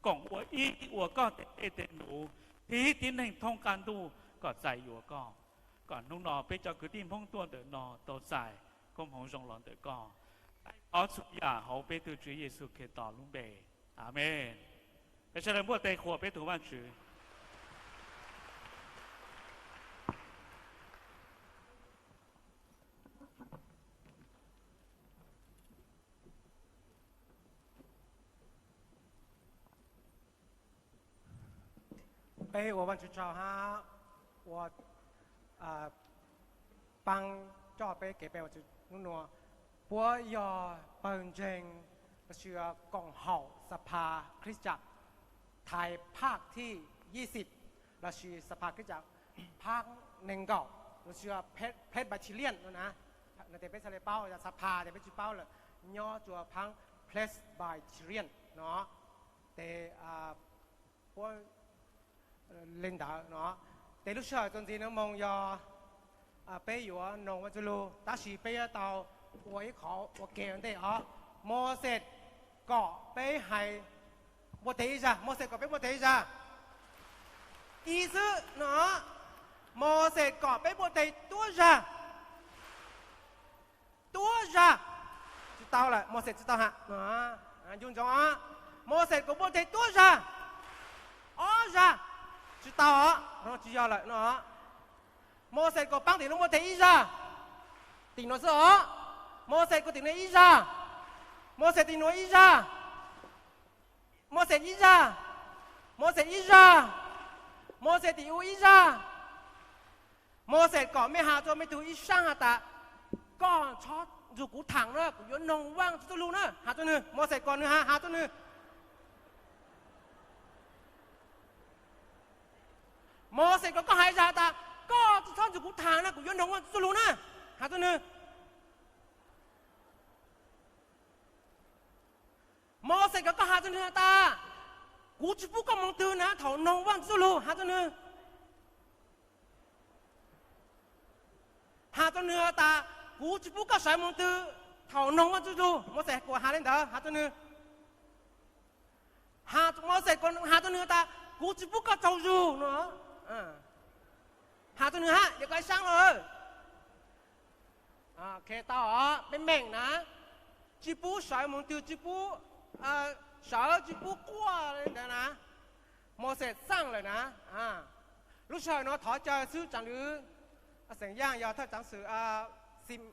koom ua ib ua koj tej dej tej num, thib tib neeg thoob qab ntuj kom txais yuav koj. Kom hnub no peb cov kwv tij Hmoob tuaj ntawm no tau txais koob hmoov zoo los ntawm koj. Thov txhua yam hauv peb tus Tswv Yexus Khetos lub npe. Amees. Peb sawv daws npuaj tes qhuas peb tus Vajtswv. Peb ua Vajtswv tsaug hab ua paab coj peb kev pe Vajtswv nub nua. Puab yog pawg ntseeg lossis koom haum Xapha Khristag Thaiv phaaj thib yim xib lossis Xapha Khristag phaaj neeg nkaum lossis Presbyterian no na. Tes peb txhaj le paub, yog Xapha tes peb tsi paub lawm, nyob tsua phaaj Presbyterian no. Tes puab le ntawd no. Tes lub sij hawm txuas ntxiv nuav moog yog peb yuav noog Vajtswv lug, tab sis peb yuav tau ua ib qhov ua ke ua ntej os. Mauxes kom peb hais npuaj teg ib zag, Mauxes kom peb npuaj teg ib zag. Ib xwb no. Mauxes kom peb npuaj teg tuab zag. Tuab zag. Tsi tau lawm, Mauxes tsi tau has. Ncu ntsoov os, Mauxes kom npuaj teg tuab zag. Ob zag. Tsi tau os, tsi yog lawm no. Mauxes kom paab tim nuav npuaj teg ib zag. Tim nuav xwb os. Mauxes kom tim nuav ib zag. Mauxes tim nuav ib zag. Mauxes ib zag. Mauxes ib zag. Mauxes tim u ib zag. Mauxes kom mej has rua mej tug ib saab has tas, koj txhob nrug kuv thaam na, kuv yuav noog Vaajtswv txuj lug na, has rua nwg. Mauxes kom nwg has, has rua nwg. Mauxes kom koj hais zag tas, koj tsi txhob nrug kuv thaam na, kuv yuav noog Vaajtswv txuj lug na, has rua nwg. Mauxes kom koj has rua nwg has tas, kuv tsi pub koj moog twg na thaum noog Vaajtswv txuj lug, has rua nwg. Has rua nwg has tas, kuv tsi pub koj sawv moog twg thaum noog Vaajtswv txuj lug. Mauxes kuas has le ntawd, has rua nwg. Mauxes has rua nwg tas, kuv tsi pub koj tsaug zug no. Has rua nwg hab, yog koj ib saab lawm. Tau, peb meem na, tsi pub sawv moog twg, tsi pub sawv, tsi pub quaj le ntawd na. Mauxes txaaj lawm na. Lub sij hawm no thov caw xwb tsaam lwm, xeem Yaaj yog thawj tsaam xwm, Xime,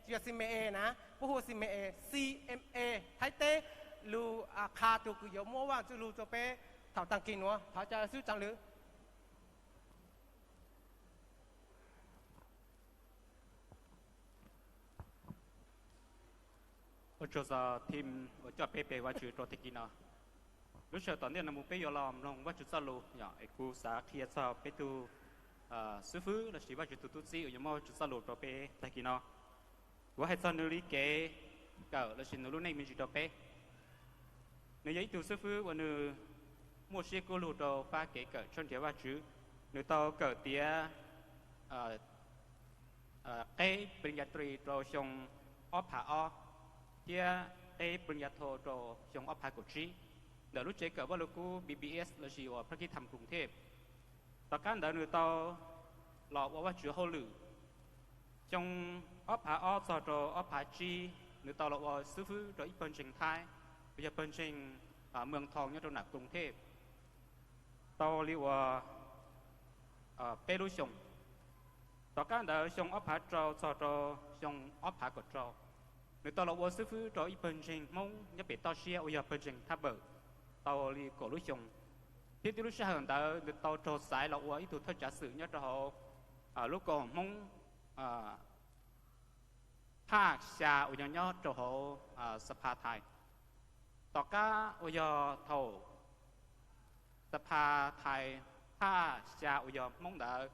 tsi yog Xime na, puab hu Xime, C M A, Thaib teb, lug qha tug kws yuav muab Vaajtswv txuj lug rua peb thaum taag kig nuav, thov caw xwb tsaam lwm. Ua tsaug txog team uas coj peb pe Vaajtswv rua taag kig no. Lub sij hawm tom ntej no mus peb yuav los mloog Vaajtswv txuj lug, es kuv xav qhia txog peb tug xwb fwb lossis Vaajtswv tug tub txib uas yuav muab Vaajtswv txuj lug rua peb taag kig no. Kuv hais txog nwg le kev kawm lossis nwg lub neej me ntsis rua peb. Nwg yog ib tug xwb fwb uas nwg muaj siab kub lug rua fab kev kawm tshawb nrhiav Vaajtswv. Nwg tau kawm tiav qeb ปริญญาตรี rua xyoo ob phav ob, thiab qeb ปริญญาโท rua xyoo ob phav kaum tsib, ntawm lub tsev kawm Vaaj Lug Kub B B S lossis uas พระคริสตธรรมกรุงเทพ. Tom qab ntawd nwg tau los ua Vaajtswv hauj lwm. Xyoo ob phav ob txog rua ob phav tsib, nwg tau los ua xwb fwb rua ib pawg ntseeg Thaib, uas yog pawg ntseeg Mws Thoo nyob rua nam Koos Thej, tau li uas peb lub xyoos. Tom qab ntawd xyoo ob phav rau txog rua xyoo ob phav kaum rau, nwg tau los ua xwb fwb rua ib pawg ntseeg Hmoob nyob pem toj siab uas yog pawg ntseeg Thaj Npawm, tau li kaum lub xyoos. Thiab tib lub sij hawm ntawd nwg tau raug xaiv los ua ib tug thawj tsav xwm nyob rua hauv lub koom Hmoob phaj xya uas yog nyob rua hauv Xapha Thaiv. Tom qab uas yog thaum Xapha Thaiv phaj xya uas yog Hmoob ntawd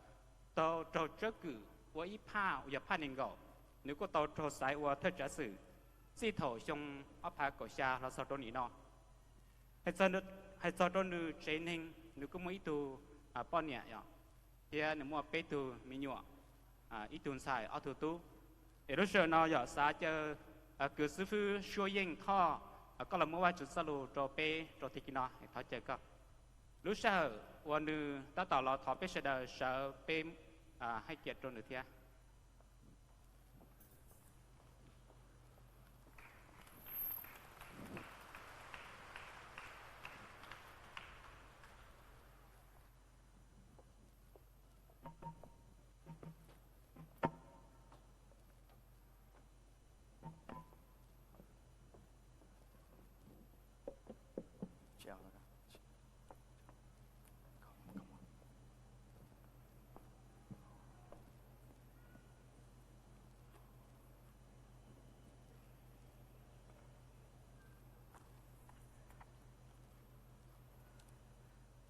tau raug tsawb kwm ua ib phaj uas yog phaj neeg nkaum, nwg kuj tau raug xaiv ua thawj tsav xwm txij thaum xyoo ob phav kaum xya los txog rau nim no. Hais txog rau nwg tsev neeg, nwg kuj muaj ib tug poj niam, thiab nwg muaj peb tug me nyuam, ib tug ntxhais ob tug tub. Es lub sij hawm no yog xav caw kws xwb fwb Suab Yeej Thoj, koj los muab Vaajtswv txuj lug rua peb rua taag kig no, thov caw koj. Lub sij hawm uas nwg tab tom los thov peb sawv daws sawv peb hab kiam rua nwg thiab.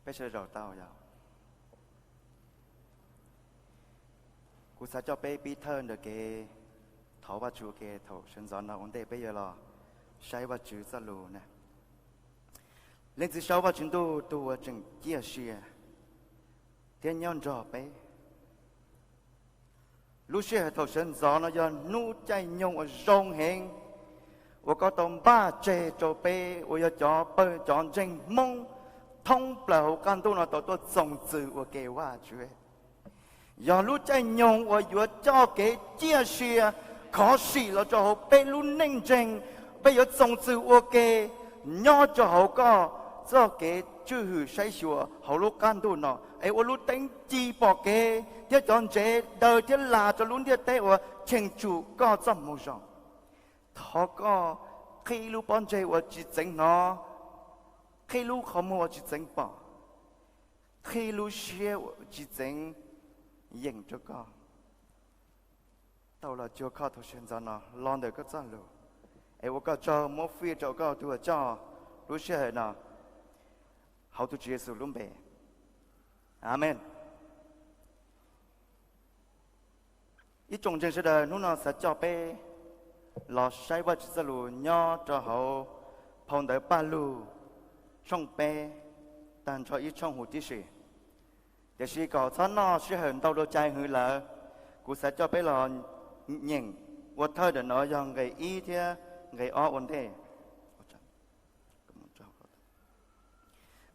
Peb sawv daws tau yog, kuv xav coj peb pib thawj ntawm kev thov Vajtswv ua ke thaum sawv ntxov no ua ntej peb yuav los saib Vajtswv txoj lus na. Leej Txiv Saub Vajtswv Ntuj, tus uas tseem ciaj sia thiab nyob nrog peb. Lub sij hawm thaum sawv ntxov no yog hnub caij nyoog uas zoo heev uas koj tau npaj tseg rau peb uas yog cov pawg cov ntseeg Hmoob thoob plaws hauv qab ntuj no tau tuaj txoos txwm ua ke Vajtswv. Yog lub caij nyoog uas yuav coj kev ciaj sia khov sim los rau hauv peb lub neej ntseeg, peb yuav txoos txwm ua ke nyob rau hauv koj txoj kev tswj hwm saib xyuas hauv lub qab ntuj no es ua lub teeb ci pom kev thiab cov ntsev daws thiab las rau lub ntiaj teb uas cheem tsum koj txoj moo zoo. Thov koj qhib lub pob ntseg uas tsis txeev hnov, qhib lub qhov muag uas tsis txeev pom, qhib lub siab uas tsis txeev yeem rau koj tau los cuag koj thaum sawv ntxov no los ntawm koj txoj lus. Es ua koj tsaug, muab fij rau koj tus uas coj lub sij hawm no hauv tus Tswv Yexus lub npe. Amees. Ib tsoom ntseeg sawv daws, hnub no xav coj peb los saib Vajtswv txoj lus nyob rau hauv phau ntawv Paj Lug tshooj peb, tag nrho ib tshooj huv tib si. Tiam sis kom txhob noj sij hawm ntau dua cai hwv lawm, kuv xav coj peb los nyeem ua thawj ntawm no yog nqe ib thiab nqe ob ua ntej.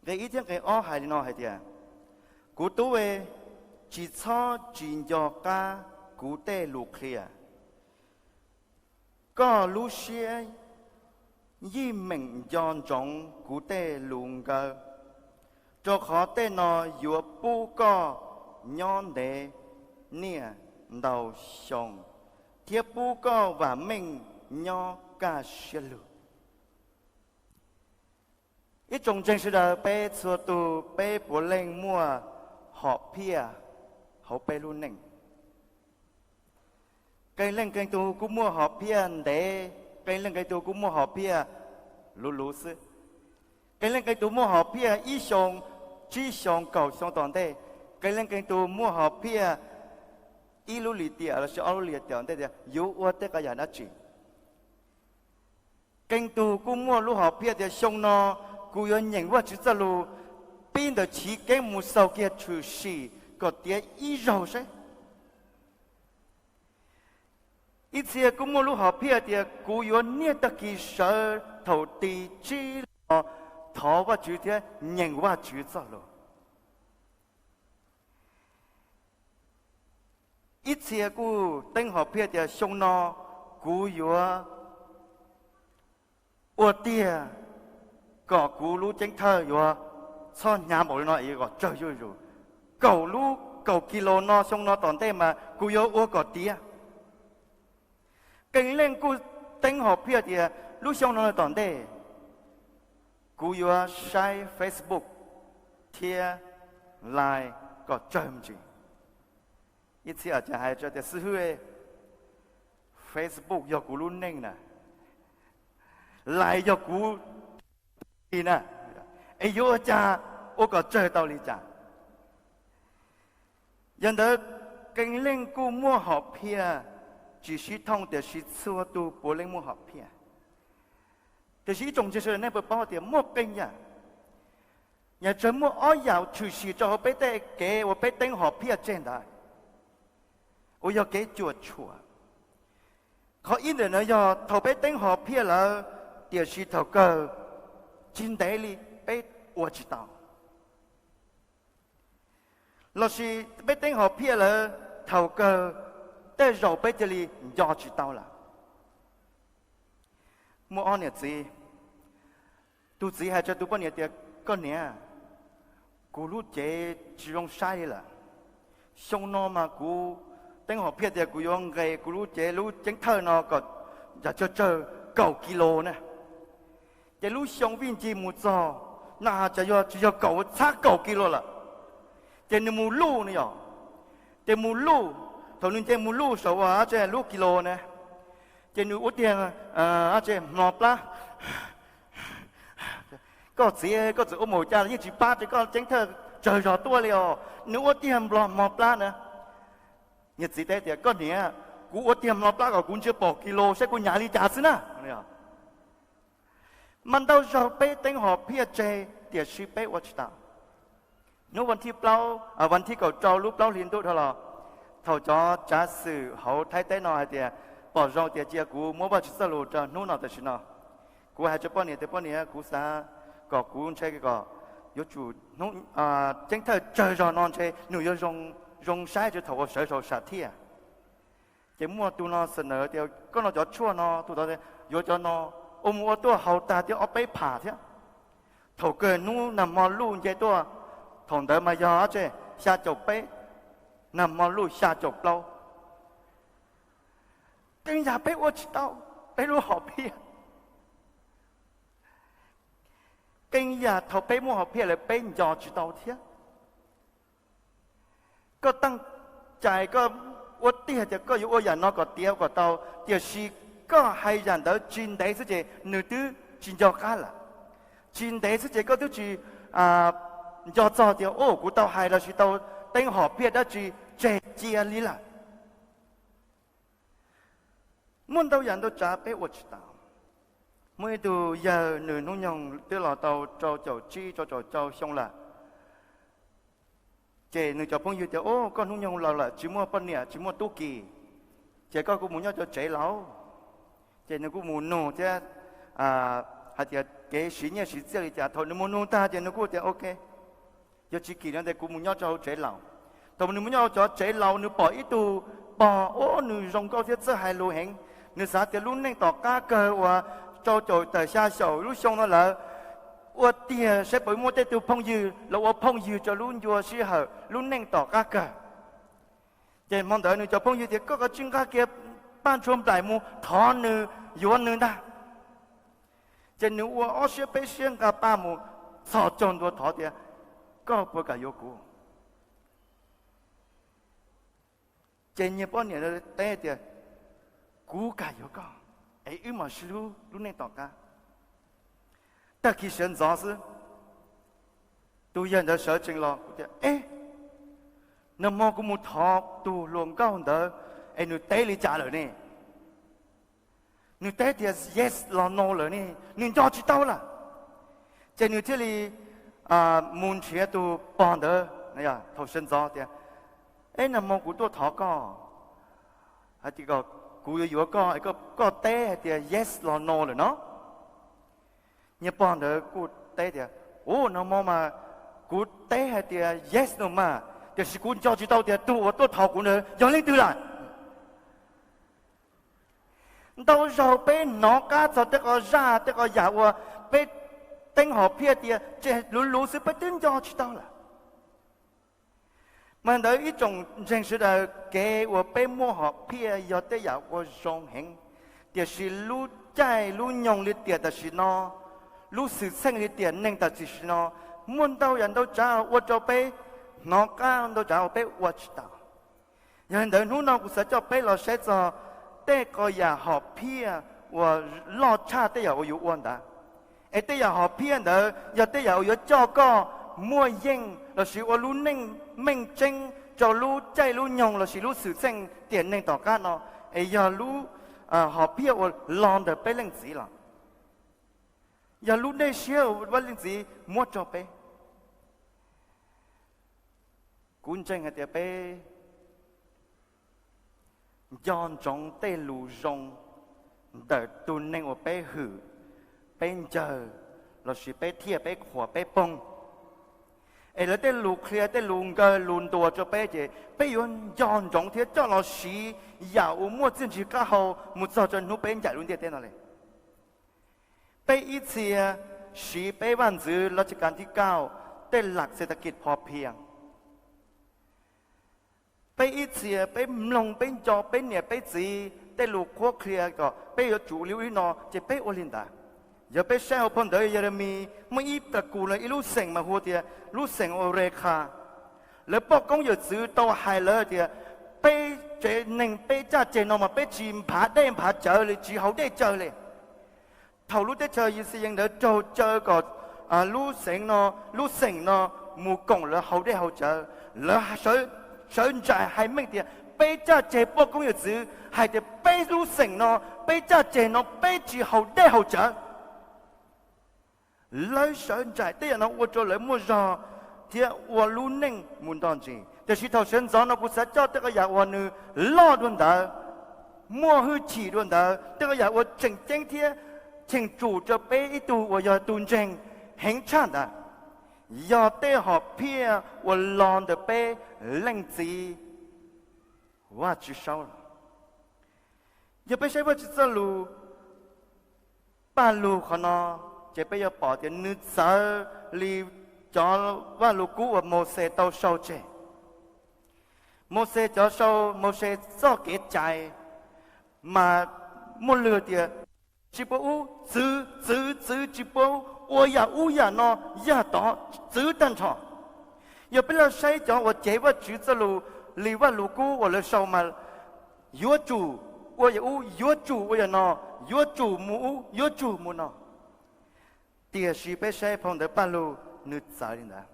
Nqe ib thiab nqe ob hais li no hais tias, kuv tub, tsis txhob tsis nco qab kuv tej lus qhia. Koj lub siab yij meem nco ntsoov kuv tej lus nkawd, rau qhov tej no yuav pub koj nyob ntev niaj ntau xyoo thiab pub koj vam meej nyob kaj siab lug. Ib tsoom ntseeg sawv daws, peb txhua tus peb puav leej muaj hom phiaj hauv peb lub neej. Qee leej qee tus kuj muaj hom phiaj ntev, qee leej qee tus kuj muaj hom phiaj luv luv xwb. Qee leej qee tus muaj hom phiaj ib xyoo, tsib xyoo, kaum xyoo tom ntej. Qee leej qee tus muaj hom phiaj ib lub lim tiam lossis ob lub lim tiam tom ntej tias yuav ua tej qhov yam dab tsi. Qee tus kuj muaj lub hom phiaj tias xyoo no kuv yuav nyeem Vajtswv txoj lus pib ntawm Chiv Keeb mus xaus kiag Tshwm Sim kom tiav ib zaug seb. Ib txhia kuj muaj lub hom phiaj tias kuv yuav niaj tag kis sawv thaum ti tsib los thov Vajtswv thiab nyeem Vajtswv txoj lus. Ib txhia kuj teeb hom phiaj tias xyoo no kuv yuav ua tiag kom kuv lub ceeb thawj yuav txhob hnyav npaum li no es kom tsawg zuj zus. Kaum lub, kaum kis lus no xyoo no tom ntej mas kuv yuav ua kom tiav. Qee leej kuj teeb hom phiaj tias lub xyoo no tom ntej kuv yuav saib Facebook thiab Line kom tsawg me ntsis. Ib txhia cas hais tias xib hwb, Facebook yog kuv lub neej na, Line yog kuv li na, es yuav ua cas ua kom tsawg tau li cas? Yog ntawd, qee leej kuj muaj hom phiaj tsis sib thooj, tiam sis txhua tus puav leej muaj hom phiaj. Tiam sis ib tsoom ntseeg sawv daws, nej puas paub tias muaj qee yam, yam tsawg muaj ob yam tshwm sim rau hauv peb tej kev uas peb teeb hom phiaj tseg ntawd uas yog kev cuam tshuam. Qhov ib ntawm no yog thaum peb teeb hom phiaj lawm, tiam sis thaum kawg tsis ntev li peb ua tsis tau, lossis peb teeb hom phiaj lawm thaum kawg tej zaum peb cia li nco tsis tau lawm. Muaj ob niam txiv, tus txiv hais rau tus poj niam tias, koj niam, kuv lub cev tsis zoo saib li lawm. Xyoo no mas kuv teeb hom phiaj tias kuv yuav nqes kuv lub cev lub ceeb thawj no kom tsawg tsawg kaum kis lus na. Ces lub xyoo vij ncig mus txog na has tsam yog tsis yog kaum, txhab kaum kis lus lawm. Ces nws mus luj no yog, ces mus luj, thaum nws nce mus luj saum ua dab tsi lub kis lus na, ces nws ua tiag dab tsi hmlo plab, Koj txiv, koj txawm ua mus cas los yeej tsis pab rau koj ceeb thawj tsawg zog tuaj li os. Nws ua tiag nplog hmo plab na. Niag txiv teb tias, koj niam, kuv ua tiag nplog plab kom kuv ntsia pom kis lus saib kuv nyav li cas xwb na. Mas ntau zaug peb teeb hom phiaj tseg tiam sis peb ua tsis tau. Hnub vas thib plaub, vas thib kaum rau lub plaub hli ntuj dhau los, thaum cov tsav xwm hauv Thaib teb no hais tias pom zoo tias cia kuv muab Vajtswv txoj lus rau hnub no tam sim no. Kuv hais rau poj niam tias, poj niam, kuv xav kom kuv ntshe kom yuav tsum ceeb thawj tsawg zog no ntshe nws yuav zoo saib rau thaum uas sawv saum sam thiaj. Ces muaj tus no xa nawv tias koj no cov tshuaj no, tus tod tias yuav cov no, ua mus ua tuaj haus tag thiab ob peb pham thiab. Thaum kawg hnub nag hmo luj nce tuaj, thaum ntawd mas yog tse xya caum peb, nag hmo luj xya caum plaub. Keeb yam peb ua tsis tau peb lub hom phiaj. Keeb yam thaum peb muaj hom phiaj lawm peb nco tsis tau thiab. Koj teej cai koj ua tiag tias koj yuav ua yam no kom tiav kom tau, tiam sis koj hais yam ntawd tsis ntev xwb ces nws twb tsis nco qab lawm. Tsis ntev xwb ces koj twb tsis nco txog tias, o, kuv tau hais lossis tau teeb hom phiaj dab tsi tseg cia li lawm. Muaj ntau yam ntau tsav peb ua tsis tau. Muaj ib tug yawg nws hnub nyoog twb los tau rau caum tsib rau caum rau xyoo lawm. Ces nws cov phooj ywg tias, o, koj hnub nyoog laus lawm tsis muaj poj niam tsis muaj tub ki, ces koj kuj mus nyob cov tsev laus. Ces nws kuj mus nug thiab hais tias kev siv nyiaj siv txiaj li cas. Thaum nws mus nug tag ces nws kuj tias, ok, yog tsis kim no ces kuv mus nyob rau hauv tsev laus. Thaum nws mus nyob hauv cov tsev laus nws pom ib tug pog, o, nws zoo nkauj thiab txawj hais lus heev. Nws xav tias lub neej tom qab kawg uas rau caum tawm xya caum lub xyoo no lawm, ua tiag saib puas muaj tej tug phooj ywg los ua phooj ywg rau lub ncua sij hawm lub neej tom qab kawg. Ces hmo ntawd nws cov phooj ywg tias, koj kav tsij nqa kiag paj ntshua nplaim mus thov nws yuav nws ntag. Ces nws ua ob siab peb siab nqa paj mus txhos caug ntua thov tias, koj puas kam yuav kuv? Ces niag poj niam teb tias, kuv kam yuav koj, es wb mam sib hlub lub neej tom qab. Tag kis sawv ntxov xwb, tus yawg ntawd sawv tsees los, kuv tias, e, nag hmo kuv mus thov tus hluas nkauj ntawd, es nws teb li cas lawm ne? Nws teb tias yes los no lawm ne, nws nco tsis tau lawm. Ces nws thiaj li mus nrhiav tus pog ntawd thaum sawv ntxov tias, e, nag hmo kuv tuaj thov koj, hais tias kuv yuav yuav koj, koj teb hais tias yes los no lawm no. Niag pog ntawd kuj teb tias, u, nag hmo mas kuv teb hais tias yes no mas, tiam sis kuv nco tsis tau tias tus uas tuaj thov kuv ntawd yog leej twg lawm. Ntau zaug peb hnov qab txog tej qhov zaj tej qhov yam uas peb teeb hom phiaj tias tseg luv luv xwb peb twb nco tsis tau lawm. Mas ntawd ib tsoom ntseeg sawv daws, kev uas peb muaj hom phiaj yog tej yam uas zoo heev, tiam sis lub caij lub nyoog li tiam tam sim no, lub xwm txheej li tiam neeg tam sim no, muaj ntau yam ntau tsav ua rau peb hnov qab ntau tsav uas peb ua tsis tau. Yog li ntawd hnub no kuv xav coj peb los saib txog tej qhov yam hom phiaj uas loj tshaj tej yam uas yus ua ntawd. Es tej yam hom phiaj ntawd yog tej yam uas yuav coj koj muaj yeej lossis ua lub neej meej tseeb rau lub caij lub nyoog lossis lub xwm txheej tiam neeg tom qab no, es yog lub hom phiaj uas los ntawm peb leej txiv los, yog lub dej siab uas peb leej txiv muab rau peb. Kuv ntseeg hais tias peb nco ntsoov tej lus zoo ntawm tus neeg uas peb hwm, peb ncaws, lossis peb thiaj peb qhuas peb poob. Es lawv tej lus qhia tej lus nkawg lus ntuas rau peb ces peb yuav nco ntsoov thiab coj los siv yam uas muaj txiaj ntsig qab hau mus txog rau hnub peb ncaim lub ntiaj teb no li. Peb ib txhia siv peb vaj ntxwv lov tsis kav thib kauj tej lam xes tas kis pho phiaj. Peb ib txhia peb mloog peb nco peb niam peb txiv tej lus qhuab qhia kom peb yuav tsum li ub li no ces peb ua li ntawd. Yog peb saib hauv phau ntawv Yelemis muaj ib tag kus los ib lub xeem mas hu tias lub xeem Orekha. Lawv poj koob yawm txwv tau hais lawv tias peb tsev neeg peb caj ces no mas peb tsis nphav dej nphav cawv li, tsis haus dej cawv li. Thaum lub teb chaws Yixayees ntawd raug cawv kom lub xeev no, lub xeem no mus koom lawv haus dej haus cawv. Lawv sawv ntsais hais meej tias peb caj ceg poj koob yawm txwv hais tias peb lub xeem no, peb caj ceg no peb tsis haus dej haus cawv. Lawv sawv ntsais tej yam no ua rau lawv muaj zog thiab ua lub neej mus nto ntsis. Tiam sis thaum sawv ntxov no kuv xav coj tej qhov yam uas nws loj dua ntawd, muaj hwj chim dua ntawd, tej qhov yam uas tseem ceeb thiab cheem tsum rau peb ib tug uas yog tus ntseeg heev tshaj ntawd, yog tej hom phiaj uas los ntawm peb Leej Txiv Vajtswv Saub los. Yog peb saib Vajtswv txoj lus Paj Lug qhov no, ces peb yuav pom tias nws txawv li cov Vajluskub uas Mauxes tau sau tseg. Mauxes cov sau, Mauxes txoj kev cai mas muaj lwg tias tsis puas ub, txwv txwv txwv, tsis puas ua yam ub yam no, yam tod, txwv tag nrho. Yog peb los saib cov uas cev Vajtswv txoj lus li Vajluskub uas lawv sau mas yuav tsum ua yam ub, yuav tsum ua yam no, yuav tsum mus ub, yuav tsum mus no. Tiam sis peb saib phau ntawv Paj Lug nws txawv li ntawd.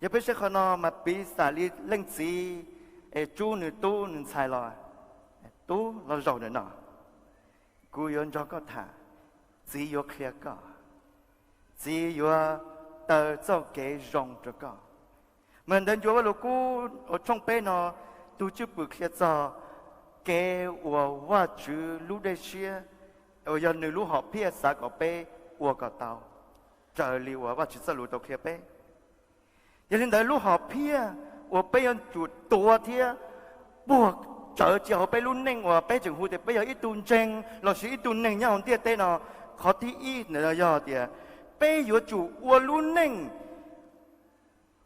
Yog peb saib qhov no mas piv xam li leej txiv es tsub nws tub nws ntxhais los, tub los zaum ntawm no, kuv yuav nrog koj tham, txiv yuav qhia koj, txiv yuav taw txoj kev zoo rau koj. Mas ntawv ncua Vajluskub uas tshooj peb no, tus cwj pwm qhia txog kev uas Vajtswv lub dej siab uas yog nws lub hom phiaj xav kom peb ua kom tau, raws li uas Vajtswv txoj lus tau qhia peb. Yog li ntawd lub hom phiaj uas peb yuav tsum tuav thiab puag tsawv cia hauv peb lub neej uas peb tseem hu tias peb yog ib tug ntseeg lossis ib tug neeg nyob hauv ntiaj teb no, qhov thib ib ntawm no yog tias peb yuav tsum ua lub neej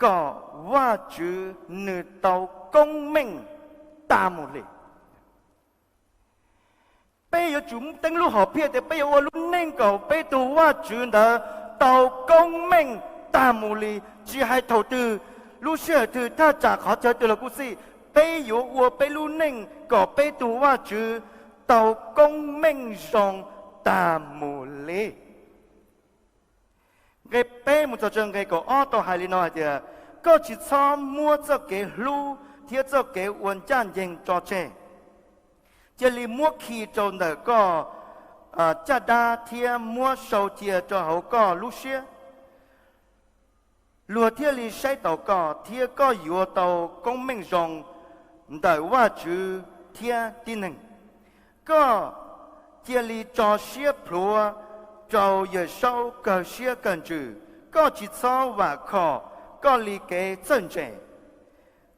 kom Vajtswv nws tau koob meej tas mus li. Peb yuav tsum teeb lub hom phiaj tias peb yuav ua lub neej kom peb tus Vajtswv ntawd tau koob meej tas mus li. Tsis hais thaum twg, lub sij hawm twg, thaj tsam qhov chaw twg los kuj xij, peb yuav ua peb lub neej kom peb tus Vajtswv tau koob meej zoo tas mus li. Nqe peb mus txog rau nqe kaum ob tau hais li no hais tias, koj tsis txhob muab txoj kev hlub thiab txoj kev ua ncaj ncees tso tseg. Cia li muab khi rau ntawm koj caj dab thiab muab sau cia rau hauv koj lub siab, luag thiaj li saib taus koj, thiab koj yuav tau koob meej zoo ntawm Vajtswv thiab tib neeg. Koj cia li tso siab plhuav rau Yawmsaub kawg siab kawg ntsws, koj tsis txhob vam khom koj li kev txawj ntse.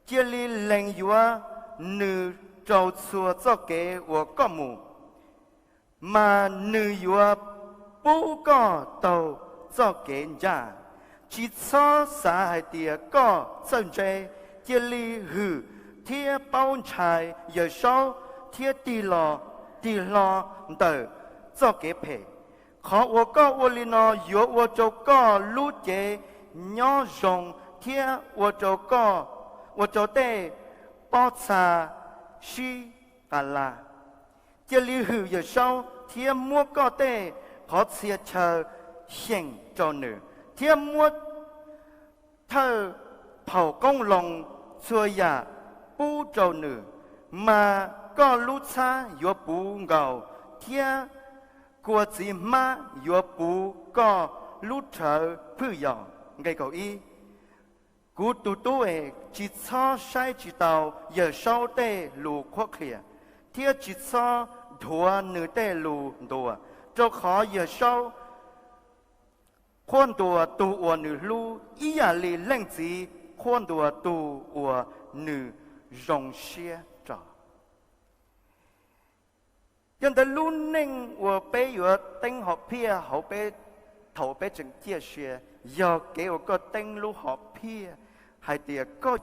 Cia li lees yuav nws rau txhua txoj kev uas koj mus, mas nws yuav pub koj taug txoj kev ncaj. Tsis txhob xav hais tias koj txawj ntse, cia li hwm thiab paub ntshai Yawmsaub thiab tig los tig hlo ntawm txoj kev phem. Qhov uas koj ua li no yuav ua rau koj lub cev nyob zoo thiab ua rau koj, ua rau tej pob txha sib qa la. Cia li hwm Yawmsaub thiab muab koj tej qhov txhia chaw xyeem rau nws, thiab muab thawj phaum qoob loo txhua yam pub rau nws, mas koj lub txhab yuav puv nkaus, thiab kua txiv hmab yuav puv koj lub rhawv phwj yos. Nqe kaum ib. Kuv tus tub es, tsis txhob saib tsis taus Yawmsaub tej lus qhuab qhia, thiab tsis txhob dhuav nws tej lus ntuas, rau qhov Yawmsaub qhuab ntuas tus uas nws hlub ib yam li leej txiv qhuab ntuas tus uas nws zoo siab rau. Yog ntawd lub neej uas peb yuav teeb hom phiaj hauv peb thaum peb tseem ciaj sia, yog kev uas koj teeb lub hom phiaj hais tias koj,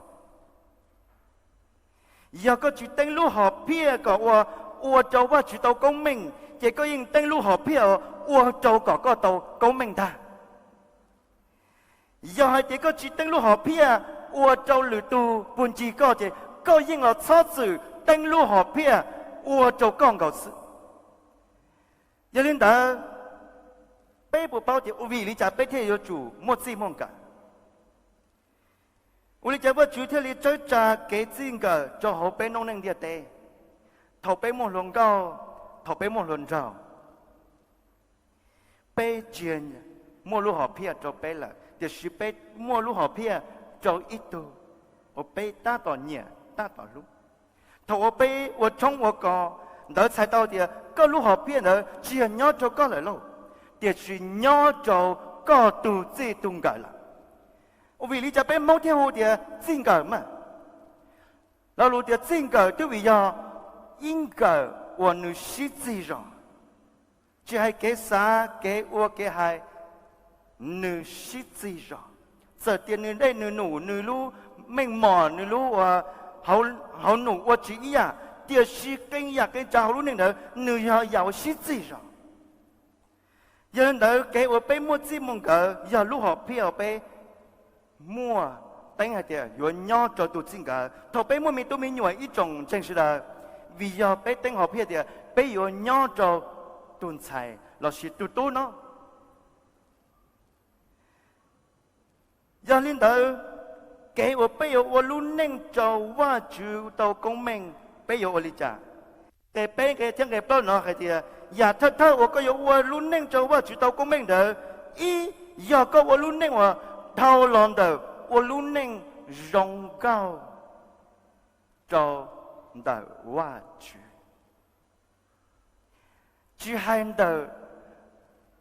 yog koj tsis teeb lub hom phiaj kom ua, ua rau Vajtswv tau koob meej, ces koj yeej teeb lub hom phiaj ua rau kom koj tau koob meej ntag. Yog hais tias koj tsis teeb lub hom phiaj ua rau lwm tus puag ncig koj, ces koj yeej los txhob txwm teeb lub hom phiaj ua rau koj nkaus xwb. Yog li ntawd, Peb puas paub tias ua vim li cas peb thiaj yuav tsum muaj txij muaj nkawm? Ua li cas Vajtswv thiaj li tshawb tsa kev txij nkawm rau hauv peb noob neej ntiaj teb, thaum peb muaj hluas nkauj, thaum peb muaj hluas nraug? Peb tsis muaj lub hom phiaj rau peb lawm, tiam sis peb muaj lub hom phiaj rau ib tug uas peb tab tom nyiam tab tom hlub. Thaum uas peb ua tshoob ua kos, ntawd txhais tau tias koj lub hom phiaj ntawd tsis yog nyob rau koj lawm lauj, tiam sis nyob rau koj tus txij tus nkawm lawm. Ua vim li cas peb Hmoob thiaj hu tias txij nkawm mas? Lo lus tias txij nkawm twb vim yog ib nkawm uas nws sib txig zos, tsis hais kev xav kev ua kev hais, nws sib txig zos. Txawm tias nws dej nws num, nws lub meej mom, nws lub hauv num ua tsis ib yam, tiam sis qee yam qee tsav hauv lub neej ntawd nws yog yam uas sib txig zos. Yog li ntawd kev uas peb muaj txij muaj nkawm yog lub hom phiaj uas peb muaj teeb hais tias yuav nyob rau tus txij nkawm. Thaum peb muaj me tub me nyuam ib tsoom ntseeg sawv daws, vim yog peb teeb hom phiaj tias peb yuav nyob rau tus ntxhais lossis tus tub no. Yog li ntawd, kev uas peb yuav ua lub neej rau Vajtswv tau koob meej, peb yuav ua li cas? Nqe peb nqe thiab nqe plaub no hais tias yam thawj thawj uas koj yuav ua lub neej rau Vajtswv tau koob meej ntawd, ib, yog koj ua lub neej uas dhau los ntawm ua lub neej zoo nkauj rau ntawm Vajtswv. Tsis hais ntawm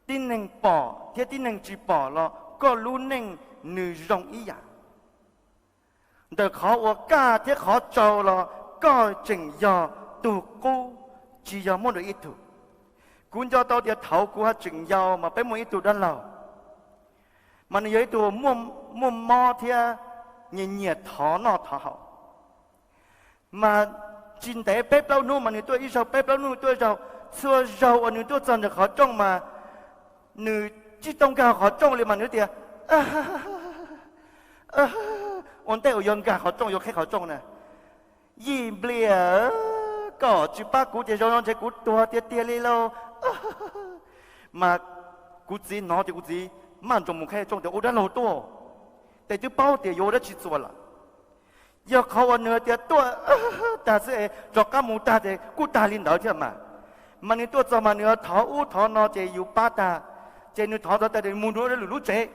tib neeg pom thiab tib neeg tsis pom los koj lub neej nws zoo ib yam. Ntawm qhov uas kaj thiab qhov tsau los koj tseem yog tus qub, tsis yog muaj dua ib tug. Kuv nco tau tias thaum kuv ho tseem yau mas peb muaj ib tug dab laug, mas nws yog ib tug muaj mob thiab nyiam nyiam thov noj thov haus. Mas tsis ntev peb plaub hnub mas nws tuaj ib zaug, peb plaub hnub nws tuaj ib zaug. Txhua zaug uas nws tuaj txog ntawm qhov rooj mas nws tsis tau nkag qhov rooj li mas nws tias, ua ntej uas yuav nkag qhov rooj yuav qheb qhov rooj na, Yij Npliaj, koj tsis pab kuv ces zoo no ntshe kuv tuag tiag tiag li lauj. Mas kuv txiv hnov ces kuv txiv maj nroos mus qheb rooj tias ua dab laug tuaj, ces twb paub tias yuav ua dab tsi txuas lawm. Yog qhov uas nws tias tuaj tag xwb es rov qab mus tag ces kuj tag li ntawd thiab mas. Mas nws tuaj txog mas nws thov ub thov no ces yus pab tag, ces nws thov txog tas mus nws lwm lub tsev.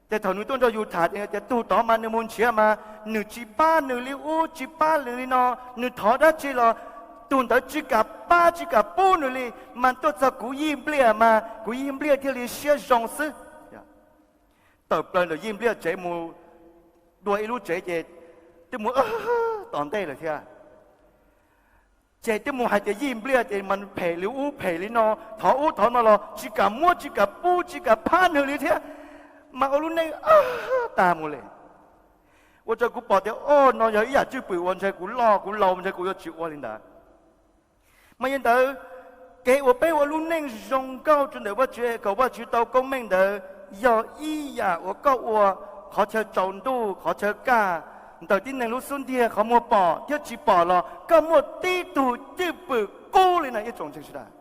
Ces thaum nws tuaj nrog yus tham tias tus tod mas nws mus nrhiav mas nws tsis pab nws li ub tsis pab nws li no, nws thov dab tsi los tus ntawd tsis kam pab tsis kam pub nws li. Mas tuaj txog kuv Yij Npliaj mas kuv Yij Npliaj thiaj li siab zoo xwb. Tawm plaws ntawm Yij Npliaj tsev mus dua ib lub tsev ces twb mus tom ntej lawm thiab. Ces twb mus hais tias Yij Npliaj ces mas phem li ub phem li no, thov ub thov no los tsis kam muab tsis kam pub tsis kam pab nws li thiab. Mas ua lub neej tag mus li. Ua rau kuv pom tias o no yog ib yam cwj pwm uas ntshe kuv loj kuv laus ntshe kuv yuav tsis ua li ntawd. Mas yog li ntawd, kev uas peb ua lub neej zoo nkauj rau ntawm Vajtswv kom Vajtswv tau koob meej ntawd yog ib yam uas koj ua qhov chaw tsaus ntuj qhov chaw kaj, ntawm tib neeg lub xub ntiag qhov muag pom thiab tsis pom los koj muaj tib tug cwj pwm qub li no ib tsoom ntseeg sawv daws.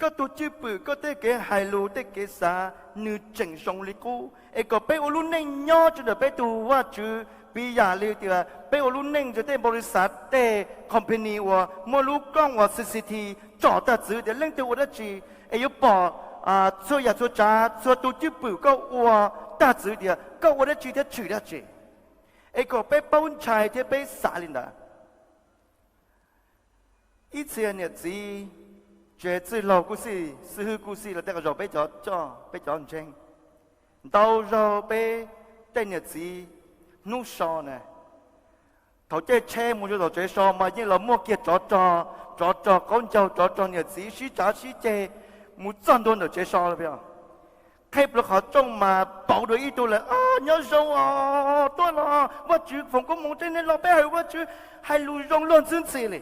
Koj tus cwj pwm koj tej kev hais lus tej kev xav nws tseem zoo li qub es kom peb ua lub neej nyob rau ntawm peb tus Vajtswv piv yam li tias peb ua lub neej rau tej npaus li xav tej company uas muaj lub kooj uas C C T V tsom tag txwv tias leej twg ua dab tsi, es yuav pom txhua yam txhua tsav txhua tus cwj pwm koj ua tag txwv tias koj ua dab tsi thiab tshwm dab tsi, es kom peb paub ntshai thiab peb xav li ntawd. Ib txhia niam txiv, tsev txwj laug kuj xij xib hwb kuj xij los tej qhov zaum peb cov coj peb cov ntseeg, ntau zaug peb tej niam txiv hnub so na, thaum caij tsheb mus rau tom tsev so mas yeej los muaj kiag tsov rog, tsov rog qaub ncaug tsov rog niam txiv sib tsav sib ceg mus txog ntua ntawm tsev so. Qheb plaws qhov rooj mas pauv dua ib tug lawm, nyob zoo os, tuaj los Vajtswv foom koob hmoov rau nej los peb hawm Vajtswv, hais lus zoo luag ntxhi ntxhi li.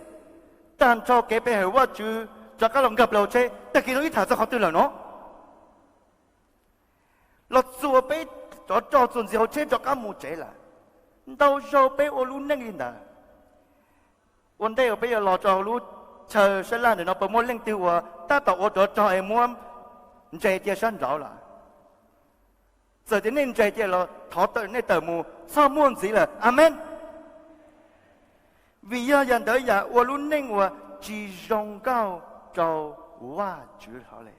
Tag nrho kev peb hawm Vajtswv rov qab los nkag plaws hauv tsheb, tag kis no ib tham txog qhov twg lawm no? Los txuas peb tsov rog txuas ntxiv hauv tsheb rov qab mus tsev lawm. Ntau zaug peb ua lub neej li ntawd. Ua ntej uas peb yuav los rau hauv lub chaw sab laj ntawm no puas muaj leej twg uas tab tom ua rov rog es muab ntses cia sab nraud lawm? Txawm tias nej ntses cia los thov tawm nej tawm mus, txhob muaj ntxiv lawm. Amees. Vim yog yam ntawd yam ua lub neej uas tsis zoo nkauj rau Vajtswv hlo li.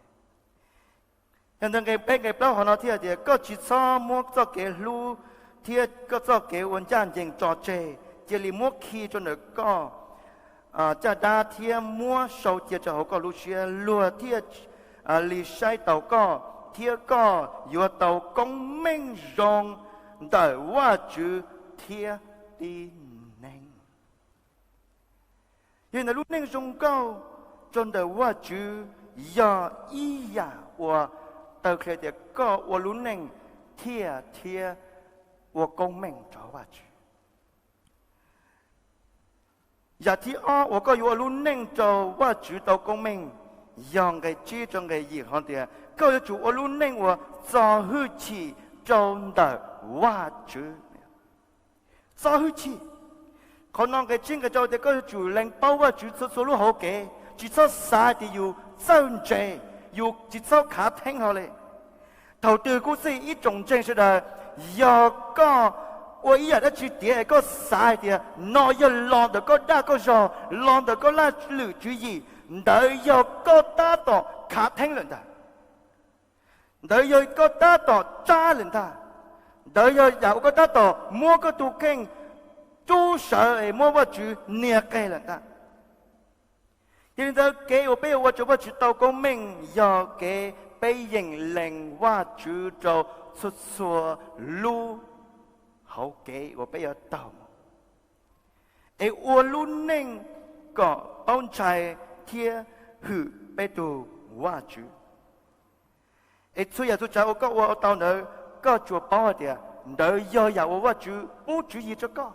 Yog ntawd nqe peb nqe plaub hov no thiaj tias, koj tsis txhob muab txoj kev hlub thiab koj txoj kev ua ncaj ncees tso tseg. Cia li muab khi rau ntawm koj caj dab thiab muab sau cia rau hauv koj lub siab, luag thiaj li saib taus koj, thiab koj yuav tau koob meej zoo ntawm Vajtswv thiab tib neeg. Yog li ntawd lub neej zoo nkauj rau ntawm Vajtswv yog ib yam uas taw qhia tias koj ua lub neej thiaj thiab ua koob meej rau Vajtswv. Yam thib ob uas koj yuav ua lub neej rau Vajtswv tau koob meej yog nqe tsib rau nqe yim hov tias koj yuav tsum ua lub neej uas txo hwj chim rau ntawm Vajtswv. Txo hwj chim. Qhov no nqe tsib nqe rau tias koj yuav tsum lees paub Vajtswv txhua txhua lub hauv kev, tsis txhob xav tias yus txawj ntse, yus tsis txhob khav theeb hlo li. Thaum twg kuj xij ib tsoom ntseeg sawv daws, yog koj ua ib yam dab tsi tiav es koj xav hais tias no yog los ntawm koj dag koj zog, los ntawm koj laj lwm tswv yim, ntawd yog koj tab tom khav theeb lawm ntag. Ntawd yog koj tab tom tsab lawm ntag. Ntawd yog yam uas koj tab tom muab koj tus kheej rub sawv es muab Vajtswv nias qe lawm ntag. Yog li ntawd kev uas peb yuav ua rau Vajtswv tau koob meej yog kev peb yeem lees Vajtswv rau txhua txhua lub hauv kev uas peb yuav taug mus, es ua lub neej kom paub ntshai thiab hwm peb tus Vajtswv. Es txhua yam txhua tsav uas koj ua tau ntawd, koj tsuas paub hais tias ntawd yog yam uas Vajtswv pub tswv yim rau koj,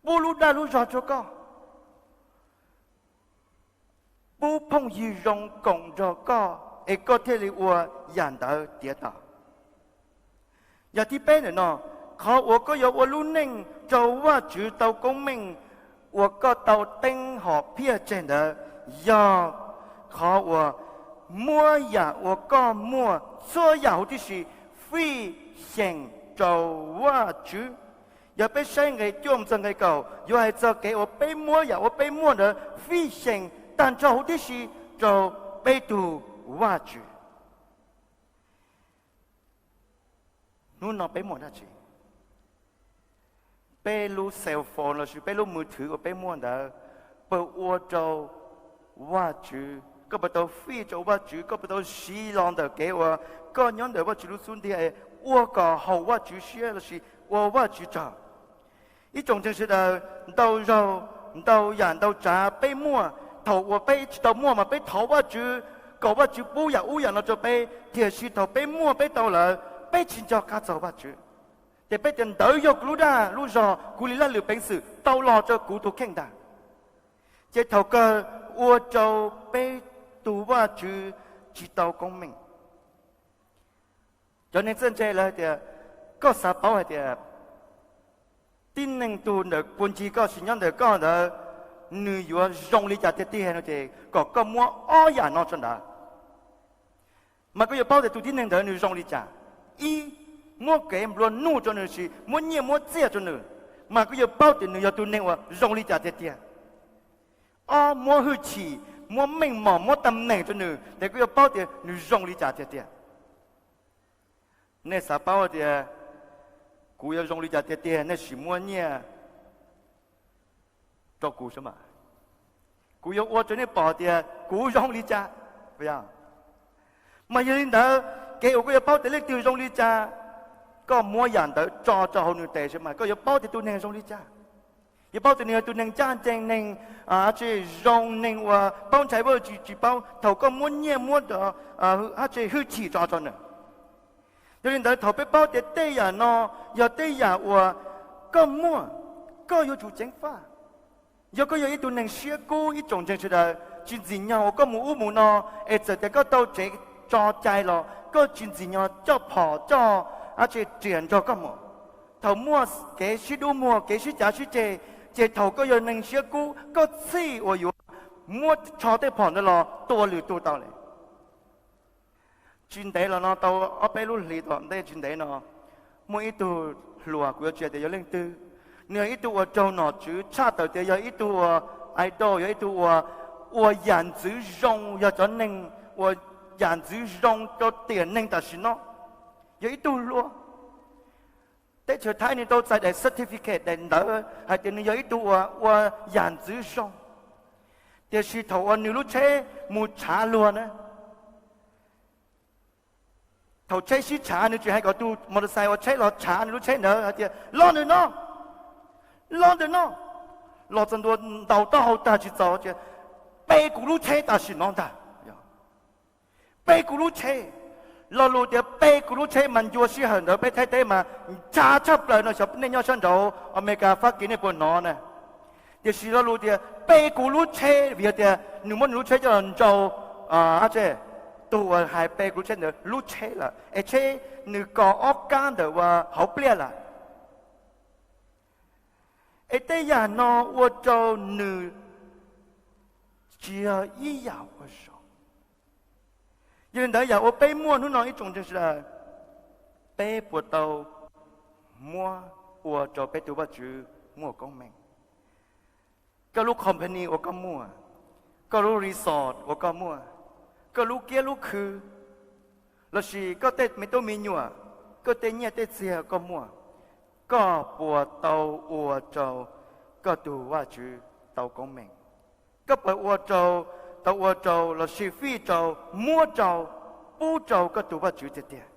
pub lub dag lub zog rau koj, pub phooj ywg zoo koom nrog koj es koj thiaj li ua yam ntawd tiav tau. Yam thib peb ntawm no, qhov uas koj yuav ua lub neej rau Vajtswv tau koob meej uas koj tau teeb hom phiaj tseg ntawd yog qhov uas muab yam uas koj muaj txhua yam huv tib si fij xyeem rau Vajtswv. Yog peb saib nqe cuaj mus txog nqe kaum yuav hais txog kev uas peb muab yam uas peb muaj ntawd fij xyeem tag nrho huv tib si rau peb tus Vajtswv. Hnub no peb muaj dab tsi? Peb lub cell phone lossis peb lub mws thwv uas peb muaj ntawd puas ua rau Vajtswv, koj puas tau fij rau Vajtswv, koj puas tau siv los ntawm kev uas koj nyob ntawm Vajtswv lub xub ntiag ua kom haum Vajtswv siab lossis ua Vajtswv tsaug? Ib tsoom ntseeg sawv daws, ntau zaug, ntau yam ntau tsav peb muaj, thaum uas peb tsis tau muaj mas peb thov Vajtswv kom Vajtswv pub yam ub yam no rau peb, tiam sis thaum peb muaj peb tau lawm, peb tsis nco qab txog Vajtswv. Ces peb tias ntawd yog kuv lub dag lub zog, kuv li laj lwm peev xwm tau los rau kuv tus kheej ntag. Ces thaum kawg ua rau peb tus Vajtswv tsis tau koob meej. Cov neeg txawj ntse lawv tias, koj xav paub hais tias tib neeg tug ntawm puag ncig koj sis nyob ntawm koj ntawd, nws yuav zoo li cas tiag tiag no ces kom koj muab ob yam no tso ntawd. Mas koj yuav paub tias tus tib neeg ntawd nws zoo li cas. Ib, muab kev nplua nuj rau nws sis muab nyiaj muab txiaj rau nws, mas koj yuav paub tias nws yog tus neeg uas zoo li cas tiag tiag. Ob, muab hwj chim, muab meej mom, muab tam meem rau nws, ces koj yuav paub tias nws zoo li cas tiag tiag. Nej xav paub tias kuv yuav zoo li cas tiag tiag, nej sim muab nyiaj rau kuv sab mas, kuv yuav ua rau nej pom tias kuv zoo li cas. Mas yog li ntawd, kev uas koj yuav paub tias leej twg zoo li cas, koj muab yam ntawd tso rau hauv nws tes sab mas koj yuav paub tias tus neeg zoo li cas. Yuav paub tias nws yog tus neeg ncaj ncees, neeg tsis zoo, neeg uas paub ntshai Vajtswv tsis paub, thaum koj muab nyiaj muab hwj chim tso rau nws. Yog li ntawd thaum peb paub tias tej yam no yog tej yam uas koj muaj, koj yuav tsum ceev faj. Yog koj yog ib tug neeg siab kub, ib tsoom ntseeg sawv daws, tsis ntxim nyog uas koj mus ub mus no, es txawm tias koj tau tsev tso cai los koj tsis ntxim nyog coj phom coj dab tsi riam nrog koj mus. Thaum muaj kev sib dub muag, kev sib cav sib ceg, ces thaum koj yog neeg siab kub, koj txhij uas yuav muab tsho tej phom ntawd los tua lwm tus tau li. Tsis ntev los no tau ob peb lub hlis tom ntej tsis ntev no, muaj ib tug hluas, kuv yuav tsis hais tias yog leej twg, nws yog ib tug uas raug nom tswv tshaj tawm tias yog ib tug uas idol, yog ib tug uas ua yam ntxwv zoo, yog cov neeg ua yam ntxwv zoo rau tiam neeg tam sim no, yog ib tug hluas. Teb chaws Thaib nws tau txais daim certificate, daim ntawv hais tias nws yog ib tug uas ua yam ntxwv zoo. Tiam sis thaum uas nws lub tsheb mus tshav luag na, thaum tsheb sib tshav nws tsis hais kom tus motorcycle uas tsheb los tshav nws lub tsheb ntawd hais tias, Los ntawm no, los ntawm no! Los txog ntua ntaus taub hau tag tsis txaus tias, Pe kuv lub tsheb tam sim no ntag! Pe kuv lub tsheb! Lo lus tias pe kuv lub tsheb mas ncua sij hawm ntawd peb Thaib teb mas ntshav tshaj plaws no, xyov nej nyob sab nraud Amelikas Fab Kis nej puas hnov na. Tiam sis lo lus tias pe kuv lub tsheb vim tias nws muab nws lub tsheb coj los nrau, a, tus uas hais pe kuv lub tsheb ntawd lub tsheb lawm es tsheb nws kos ob kab ntawm ua hauv pliaj lawm. Es tej yam no ua rau nws tsis yog ib yam ua zoo. Yog li ntawd yam uas peb muaj hnub no ib tsoom ntseeg sawv daws, peb puas tau muab ua rau peb tus Vajtswv muaj koob meej? Koj lub company uas koj muaj, koj lub resort uas koj muaj, koj lub kiab lub khw, lossis koj tej me tub me nyuam, koj tej nyiaj tej txiag koj muaj, koj puas tau ua rau koj tus Vajtswv tau koob meej? Koj puas ua rau, tau ua rau lossis fij rau, muab rau, pub rau koj tus Vajtswv tiag tiag?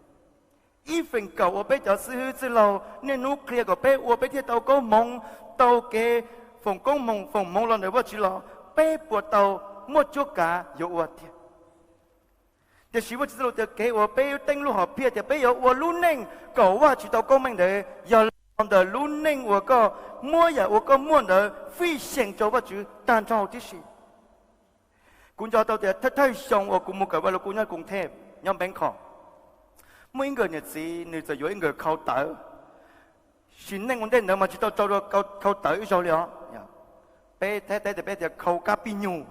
Ib feem kaum uas peb cov xib hwb txwj laug niaj hnub qhia kom peb ua peb thiaj tau koob hmoov, tau kev foom koob hmoov, foom hmoov los ntawm Vajtswv los peb puas tau muaj cuab kav yuav ua tiag? Tiam sis Vajtswv txoj lus tias kev uas peb teeb lub hom phiaj tias peb yuav ua lub neej kom Vajtswv tau koob meej ntawd yog los ntawm lub neej uas koj muab yam uas koj muaj ntawd fij xyeem rau Vajtswv tag nrho huv tib si. Kuv nco tau tias thawj thawj xyoo uas kuv mus kawm vaj lug kub nyob Koos Thej nyob Npeeb Khom, muaj ib nkawm niam txiv nws txawm yuav ib nkawm khau tawv. Sim neej ua ntej ntawd mas tsis tau rau khau tawv ib zaug li os. Peb Thaib teb tias peb tias khau kab pij nyug.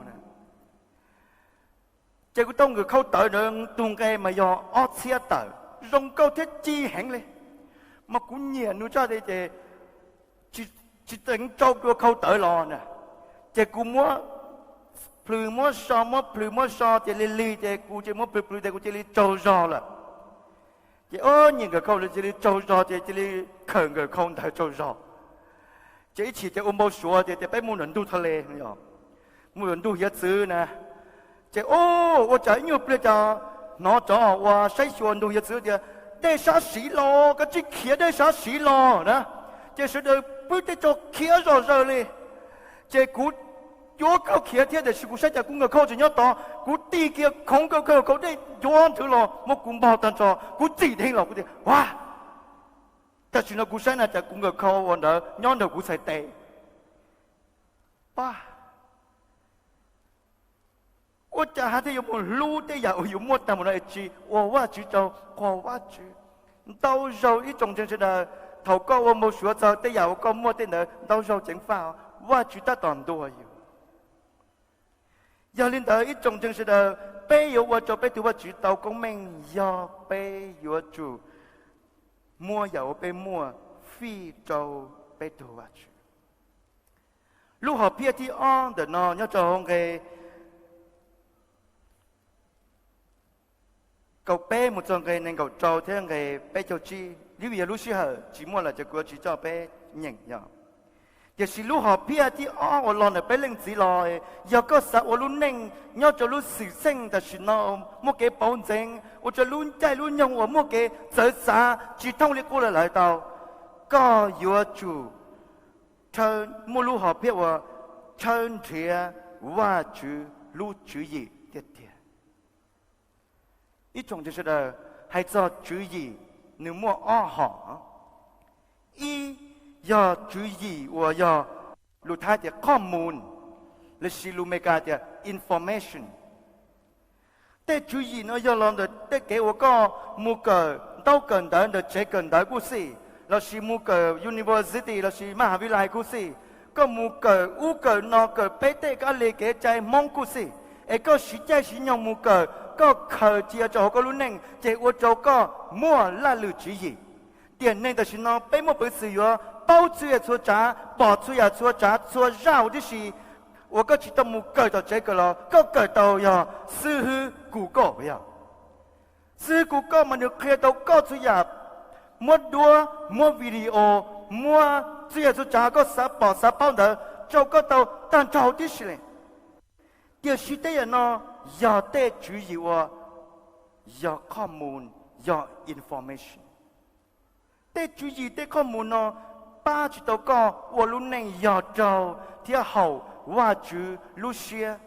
Ces kuv tau nkawm khau tawv ntawd, tus nqe mas yog ob txhiab tawm, zoo nkauj thiab ci heev li. Mas kuv nyiam nws tshaj ces tsis teev rau dua khau tawv los na. Ces kuv muab plhws muab so, muab plhws muab so ces lig lig ces kuv cia li muab plhws plhws ces kuv cia li tsaug zog lawm. Ces ob nyiam nkawm khau cia li tsaug zog ces cia li khawm nkawm khau ntawd tsaug zog. Ces ib chim ces ua npau suav tias peb mus ntawm ntug tha le, mus ntawm ntug hiav txwv na. Ces ua cas ib nyuag pliag cas hnov cov uas saib xyuas ntug hiav txwv tias dej sab siv los, koj tsij khiav dej sab siv los na. Ces sawv daws pw tej tso khiav zom zaws li. Ces kuv yuav kawg khiav thiab tiam sis kuv saib cas kuv nkawm khau tseem nyob tod, kuv tig kiag khoov nkawm khau dej ncuav nrhw los muab kuv npog tag nrho, kuv txim dheev los kuv tias, Ua! Tam sim no kuv saib na cas kuv nkawm khau uas ntawd nyob nraum kuv txhais tes. Pab, ua cas hais tias yuav mus hlub tej yam uas yus muaj tag mus no es tsis ua Vajtswv rau qhuas Vajtswv? Ntau zaug ib tsoom ntseeg sawv daws, thaum koj ua npau suav txog tej yam uas koj muaj tej ntawd ntau zaug ceev faj, Vajtswv tab tom ntuas yus. Yog li ntawd ib tsoom ntseeg sawv daws, peb yuav ua rau peb tus Vajtswv tau koob meej yog peb yuav tsum muab yam uas peb muaj fij rau peb tus Vajtswv. Lub hom phiaj thib ob ntawm no nyob rau hauv nqe kaum peb mus txog nqe nees nkaum rau thiab nqe peb caug tsib. Vim yog lub sij hawm tsis muaj lawm ces kuv yuav tsis coj peb nyeem yog. Tiam sis lub hom phiaj thib ob uas los ntawm peb leej txiv los, yog koj xav ua lub neej nyob rau lub xwm txheej tam sim no muaj kev pauv ntxeev, ua rau lub caij lub nyoog uas muaj kev txawv txav tsis thooj li qub lawm lawm tau, koj yuav tsum muaj lub hom phiaj uas tshawb nrhiav Vajtswv lub tswv yim tiag tiag. Ib tsoom ntseeg sawv daws, hais txog tswv yim nws muaj ob hom. Ib, yog tswv yim uas yog lus Thaib tias khob mus, lossis lus Meskas tias information. Tej tswv yim no yog los ntawm tej kev uas koj mus kawm ntaub kawm ntawv ntawm tsev kawm ntawv kuj xij, lossis mus kawm university lossis maha vi lai kuj xij, Koj mus kawm ub kawm no, kawm peb tej kab li kev cai Hmoob kuj xij, es koj siv caij siv nyoog mus kawm, koj khaws cia rau hauv koj lub neej ces ua rau koj muaj laj lwm tswv yim. Tiam neeg tam sim no peb muaj peev xwm yuav paub txhua yam txhua tsav, pom txhua yam txhua tsav txhua zaj huv tib si uas koj tsis tau mus kawm tom tsev kawm los koj kawm tau yog xib hwb Google yog. Xib hwb Google mas nws qhia tau koj txhua yam, muab duab, muab video, muab txhua yam txhua tsav koj xav pom xav paub ntawd rau koj tau tag nrho huv tib si li. Tiam sis tej yam no yog tej tswv yim uas yog qhov mus, yog information. Tej tswv yim tej qhov mus no pab tsis tau koj ua lub neej yog raug thiab haum Vajtswv lub siab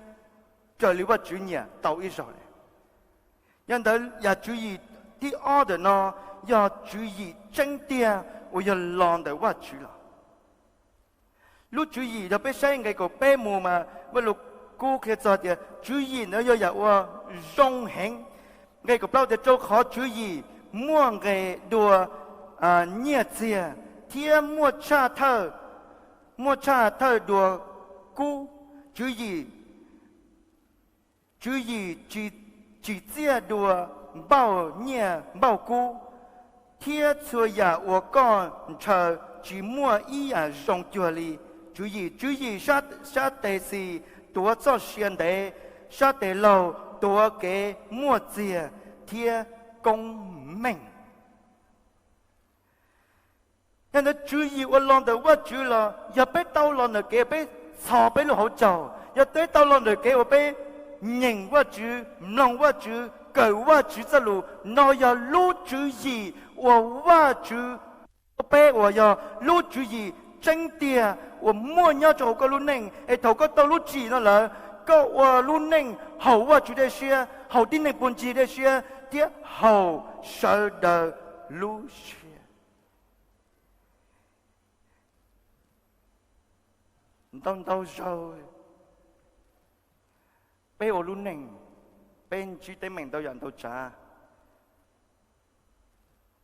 raws li Vajtswv nyiam tau ib zaug li. Yog ntawd yam tswv yim thib ob ntawm no yog tswv yim tseeb tiag uas yog los ntawm Vajtswv los. Lub tswv yim yog peb saib nqe kaum peb mus mas Vaj Lug Kub qhia txog tias tswv yim ntawd yog yam uas zoo heev. Nqe kaum plaub tias rau qhov tswv yim muaj nqe dua nyiaj txiag thiab muaj tshaj thawj, muaj tshaj thawj dua kub. Tswv yim, tswv yim tsis txiaj dua npauj nyiaj npauj kub, thiab txhua yam uas koj ntshaw tsis muaj ib yam zoo cuag li tswv yim. Tswv yim sab tes xis tuav txoj sia ntev, sab tes laug tuav kev muaj txiag thiab koob meej. Yog ntawd tswv yim uas los ntawm Vajtswv los yog peb tau los ntawm kev uas peb txhos peb lub hauv caug, yog peb tau los ntawm kev uas peb nyeem Vajtswv, mloog Vajtswv, kawm Vajtswv txoj lus. No yog lub tswv yim uas Vajtswv peb uas yog lub tswv yim tseeb tiag uas muaj nyob rau hauv koj lub neej. Es thaum koj tau lub tswv yim no lawm, koj ua lub neej haum Vajtswv dej siab, haum tib neeg pus ncig dej siab thiab haum sawv daws lub siab. Ntau ntau zaug peb ua lub neej, peb ntsib teeb meem ntau yam ntau tsav.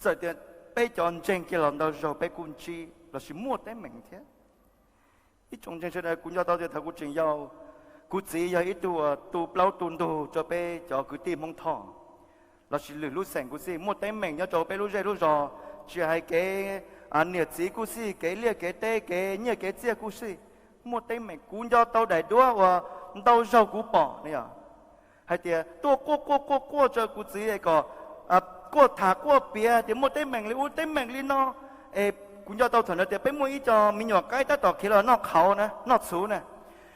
Txawm tias peb cov ntseeg kiag los ntau zaug peb kuj ntsib lossis muaj teeb meem thiab. Ib tsoom ntseeg sawv daws, kuv nco tau tias thaum kuv tseem yau, kuv txiv yog ib tug tu plaub tu ntug rau peb cov kwv tij Hmoob Thoj lossis lwm lub xeem kuj xij, muaj teeb meem nyob rau peb lub zej lub zos, tsis hais kev niam txiv kuj xij, kev liaj kev teb, kev nyiaj kev txiaj kuj xij, muaj teeb meem. Kuv nco tau daim duab uas ntau zaug kuv pom no yog hais tias tuaj quaj quaj quaj quaj rau kuv txiv kom quaj tham quaj piav tias muaj teeb meem li ub teeb meem li no. Es kuv nco tau thaum ntawd tias peb muaj ib co me nyuam qaib tab tom khiav los noj qhauv na, noj txhuv na.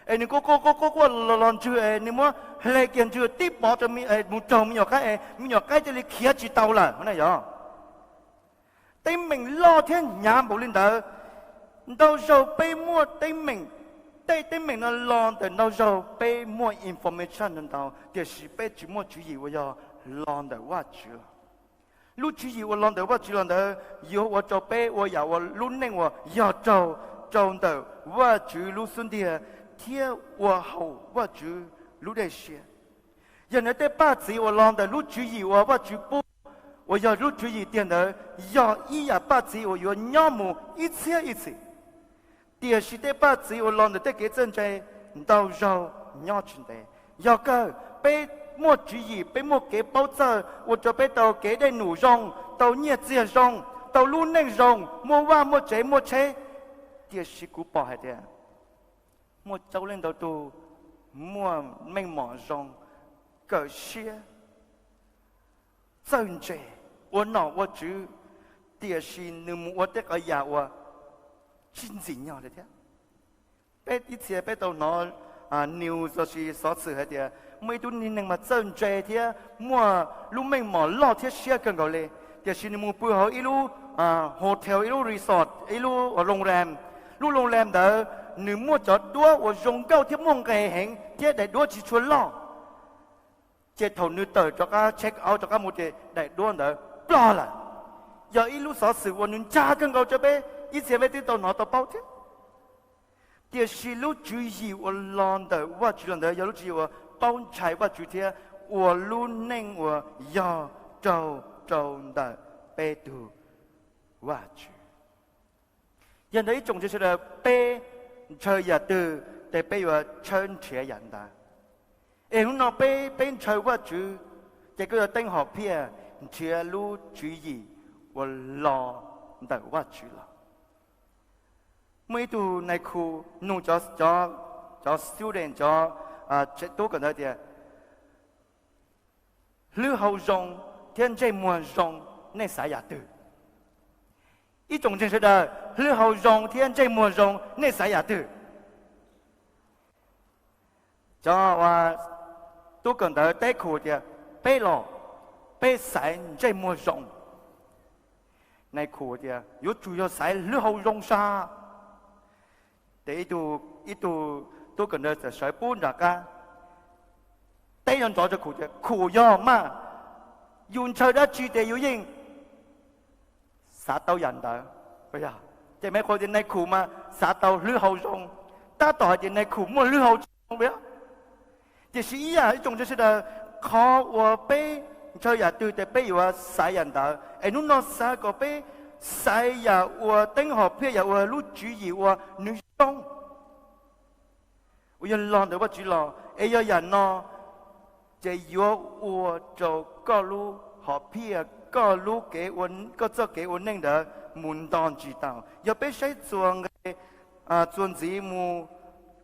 Es nws quaj quaj quaj quaj los los ntswg es nws muab hle kiag ntswg tib pov rau, mus raug me nyuam qaib es me nyuam qaib cia li khiav tsis tau lawm na yog. Teeb meem loj thiab hnyav npaum li ntawd. Ntau zaug peb muaj teeb meem, tej teeb meem no los ntawm ntau zaug peb muaj information ntau, tiam sis peb tsis muaj tswv yim uas yog los ntawm Vajtswv los. Lub tswv yim uas los ntawm Vajtswv los ntawd yuav ua rau peb ua yam uas lub neej uas yog raug rau ntawm Vajtswv lub xub ntiag thiab ua haum Vajtswv lub dej siab. Yog ntawd tej paj txiv uas los ntawm lub tswv yim uas Vajtswv pub, uas yog lub tswv yim tiag ntawd, yog ib yam paj txiv uas yuav nyob mus ib txhiab ib txhis. Tiam sis tej paj txiv uas los ntawm tej kev txawj ntse ntau zaug nyob tsis ntev. Yog kawg peb muaj tswv yim, peb muaj kev paub txawj ua rau peb tau kev dej num zoo, tau nyiaj txiag zoo, tau lub neej zoo, muaj vaj muaj tsev muaj tsheb. Tiam sis kuv pom hais tias muaj coob leej ntau tug muaj meej mom zoo, kawm siab, txawj ntse, ua nom ua tswv, tiam sis nws mus ua tej qhov yam uas tsis ntxim nyog li thiab. Peb ib txhia peb tau hnov news lossis xov xwm hais tias muaj ib tug niag neeg mas txawj ntse thiab muaj lub meej mom loj thiab siab kawg nkaus li, tiam sis nws mus pw hauv ib lub hotel, ib lub resort, ib lub loos lam. Lub loos lam ntawd nws muaj cov duab uas zoo nkauj thiab muaj nqis heev thiab daim duab tsis tshua loj. Ces thaum nws tawm rov qab check out rov qab mus ces daim duab ntawd ploj lawm. Yog ib lub xov xwm uas nws ntsag kawg nkaus rau peb ib txhia peb twb tau hnov tau paub thiab. Tiam sis lub tswv yim uas los ntawm Vajtswv los ntawd yog lub tswv yim uas paub ntshai Vajtswv thiab ua lub neej uas yog raug rau ntawm peb tus Vajtswv. Yog ntawd ib tsoom ntseeg sawv daws, peb ntshaw yam twg, ces peb yuav tshawb nrhiav yam ntawd. Es hnub no peb, peb ntshaw Vajtswv, ces koj yuav teeb hom phiaj nrhiav lub tswv yim uas los ntawm Vajtswv los. Muaj ib tug nai khu nug cov, cov student, cov tub kawm ntawv tias, hlwb hau zoo thiab ntsej muag zoo, nej xaiv yam twg? Ib tsoom ntseeg sawv daws, hlwb hau zoo thiab ntsej muag zoo, nej xaiv yam twg? Cov tub kawm ntawv teb khu tias, peb los, peb xaiv ntsej muag zoo. Nai khu tias, yuav tsum yog xaiv hlwb hau zoo sas. Ces ib tug tub kawm ntawv txawm sawv pub nram qab, teb nrov nrov rau khu tias, khu yog mas, yus ntshaw dab tsi ces yus yeej xav tau yam ntawd. Ces me qhua tias nai khu mas xav tau hlwb hau zoo, tab tom hais tias nai khu muaj hlwb hau tsis zoo. Tiam sis ib yam ib tsoom ntseeg sawv daws, qhov uas peb ntshaw yam twg ces peb yuav xaiv yam ntawd. Es hnub no xav kom peb xaiv yam uas teeb hom phiaj, yam uas lub tswv yim uas nws zoo, uas yog los ntawm Vajtswv los. Es yog yam no ces yuav ua rau koj lub hom phiaj, koj lub kev, koj txoj kev ua neej ntawd mus nto ntsis tau. Yog peb saib txuas nqe, txuas ntxiv mus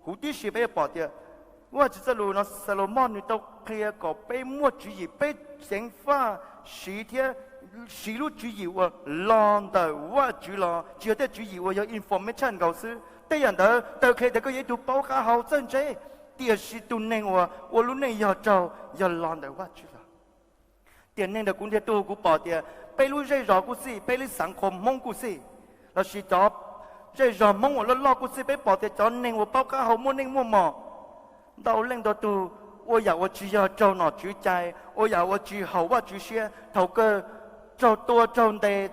huv tib si peb yuav pom tias Vajtswv txoj lus no Xalumoos nws tau qhia kom peb muaj tswv yim, peb ceev faj siv thiab siv lub tswv yim uas los ntawm Vajtswv los, tsis yog tej tswv yim uas yog information nkaus xwb. Tej yam ntawd tau qhia tias koj yog ib tug paub qab hau txawj ntse, tiam sis tus neeg uas ua lub neej yog raug yog los ntawm Vajtswv los. Tiam neeg ntawm kuv ntiag tug kuv pom tias peb lub zej zos kuj xij, peb lub xeev qhua Hmoob kuj xij, lossis cov zej zog Hmoob uas loj loj kuj xij, peb pom tias cov neeg uas paub qab hau muaj neej muaj mos ntau leej ntau tug ua yam uas tsis yog raug nom tswv cai, ua yam uas tsis haum Vajtswv siab. Thaum kawg raug tua raug ntes,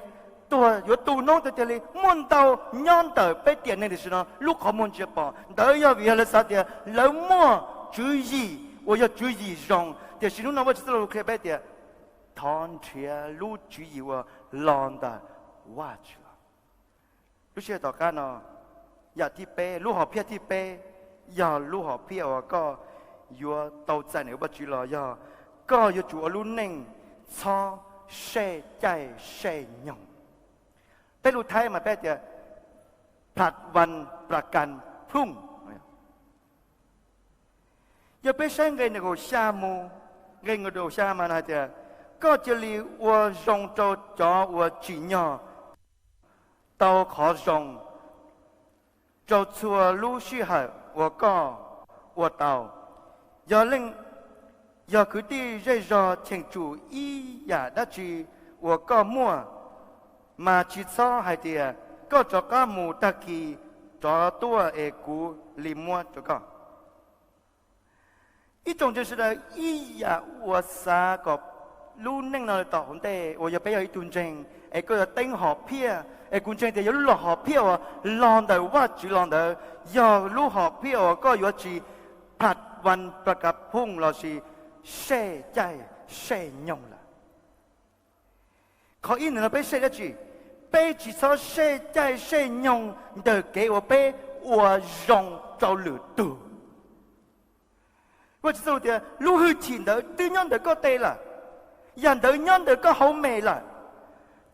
tuag yuav tu hnub twg tiag li muaj ntau nyob ntawm peb tiam neeg tam sim no lub qhov muag ntsia pom. Ntawd yog vim yog lawv xav tias lawv muaj tswv yim uas yog tswv yim zoo, tiam sis hnub no Vajtswv txoj lus qhia peb tias thov nrhiav lub tswv yim uas los ntawm Vajtswv. Lub sij hawm tom qab no, yam thib peb, lub hom phiaj thib peb, yog lub hom phiaj uas koj yuav tau txais ntawm Vajtswv los yog koj yuav tsum ua lub neej txhob sej caij sej nyoog. Peb lus Thaib mas peb tias ผลัดวันประกันพรุ่ง. Yog peb saib nqe nees nkaum xya mus, nqe nees nkaum xya mas hais tias, koj cia li ua zoo rau cov uas tsim nyog tau qhov zoo rau txhua lub sij hawm uas koj ua tau. Yog leej, yog kwv tij zej zog cheem tsum ib yam dab tsi uas koj muaj, mas tsis txhob hais tias, koj rov qab mus tag kis rov tuaj es kuv li muab rau koj. Ib tsoom ntseeg sawv daws, ib yam uas xav kom lub neej no tom hauv ntej uas yog peb yog ib tug ntseeg es koj yuav teeb hom phiaj, es kuv ntseeg tias yog lub los hom phiaj uas los ntawm Vajtswv los ntawd, yog lub hom phiaj uas koj yuav tsis ผลัดวันประกันพรุ่ง lossis sej caij sej nyoog lawm. Qhov ib ntawm no peb sej dab tsi? Peb tsis txhob sej caij sej nyoog ntawm kev uas peb ua zoo rau lwm tus. Vajtswv txoj lus tias lub hwj chim ntawd twb nyob ntawm koj tes lawm, yam ntawd nyob ntawm koj hauv mes lawm.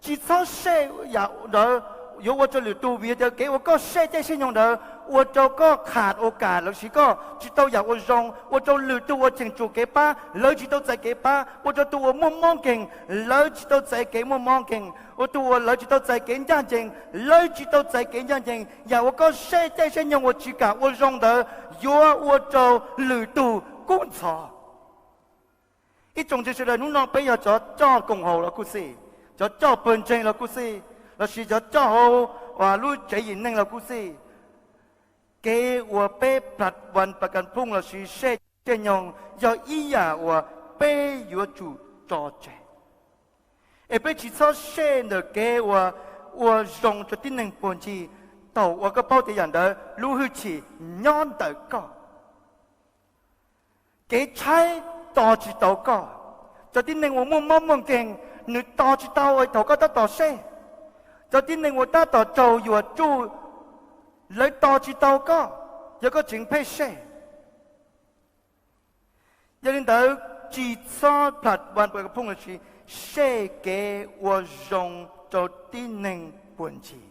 Tsis txhob sej yam ntawd yuav ua rau lwm tus, vim tias kev uas koj sej caij sej nyoog ntawd ua rau koj kham ua kam lossis koj tsis tau yam ua zoo, ua rau lwm tus uas cheem tsum kev pab lawv tsis tau txais kev pab, ua rau tus uas muaj mob nkeeg lawv tsis tau txais kev muaj mob nkeeg, ua tus uas lawv tsis tau txais kev ncaj ncees lawv tsis tau txais kev ncaj ncees. Yam uas koj sej caij sej nyoog uas tsis kam ua zoo ntawd yuav ua rau lwm tus kub ntxhov. Ib tsoom ntseeg sawv daws, hnub no peb yog cov coj koom haum los kuj xij, cov coj pawg ntseeg los kuj xij, lossis cov coj hauv lub tsev yim neeg los kuj xij, kev uas peb ผลัดวันประกันพรุ่ง lossis sej caij sej nyoog yog ib yam uas peb yuav tsum tso tseg. Es peb tsis txhob sej ntawm kev uas ua zoo rau tib neeg puag ncig, thaum uas koj paub tias yam ntawd lub hwj chim nyob ntawm koj. Kev tshaib tos tsis tau koj. Cov tib neeg uas muaj mob muaj nkeeg, nws tos tsis tau thaum koj tab tom sej. Cov tib neeg uas tab tom raug yuam tsuj Lawv tos tsis tau koj, yog koj tseem pheej sej. Yog li ntawd, tsis txhob plam vas pam ka phooj lossis sej kev ua zoo rau tib neeg puag ncig.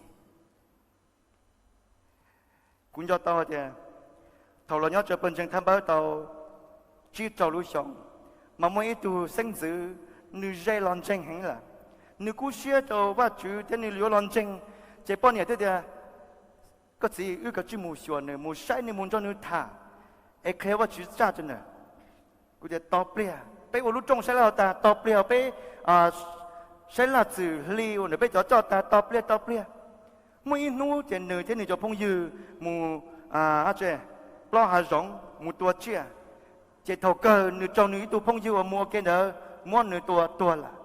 Kuv nco tau hais tias thaum los nyob rau pawg ntseeg thaj npawb tau tsib rau lub xyoos, mas muaj ib tug xeeb ntxwv, nws ze los ntseeg heev lawm. Nws kub siab rau Vajtswv thiab nws yuav los ntseeg, ces poj niam thiaj tias, koj txiv, wb kav tsij mus xyuas nws, mus saib nws, mus nrog nws tham, es qhia Vajtswv txoj sia rau nws. Kuv tias, tos pliag, peb ua lub rooj saib laj tag, tos pliag peb saib laj txwm hli uas nws peb cov coj tag, tos pliag, tos pliag. Muaj ib hnub ces nws thiab nws cov phooj ywg mus plaub hav zoov mus tua tsiaj, ces thaum kawg nws raug nws ib tug phooj ywg uas mus ua ke ntawd muab nws tua tuag lawm.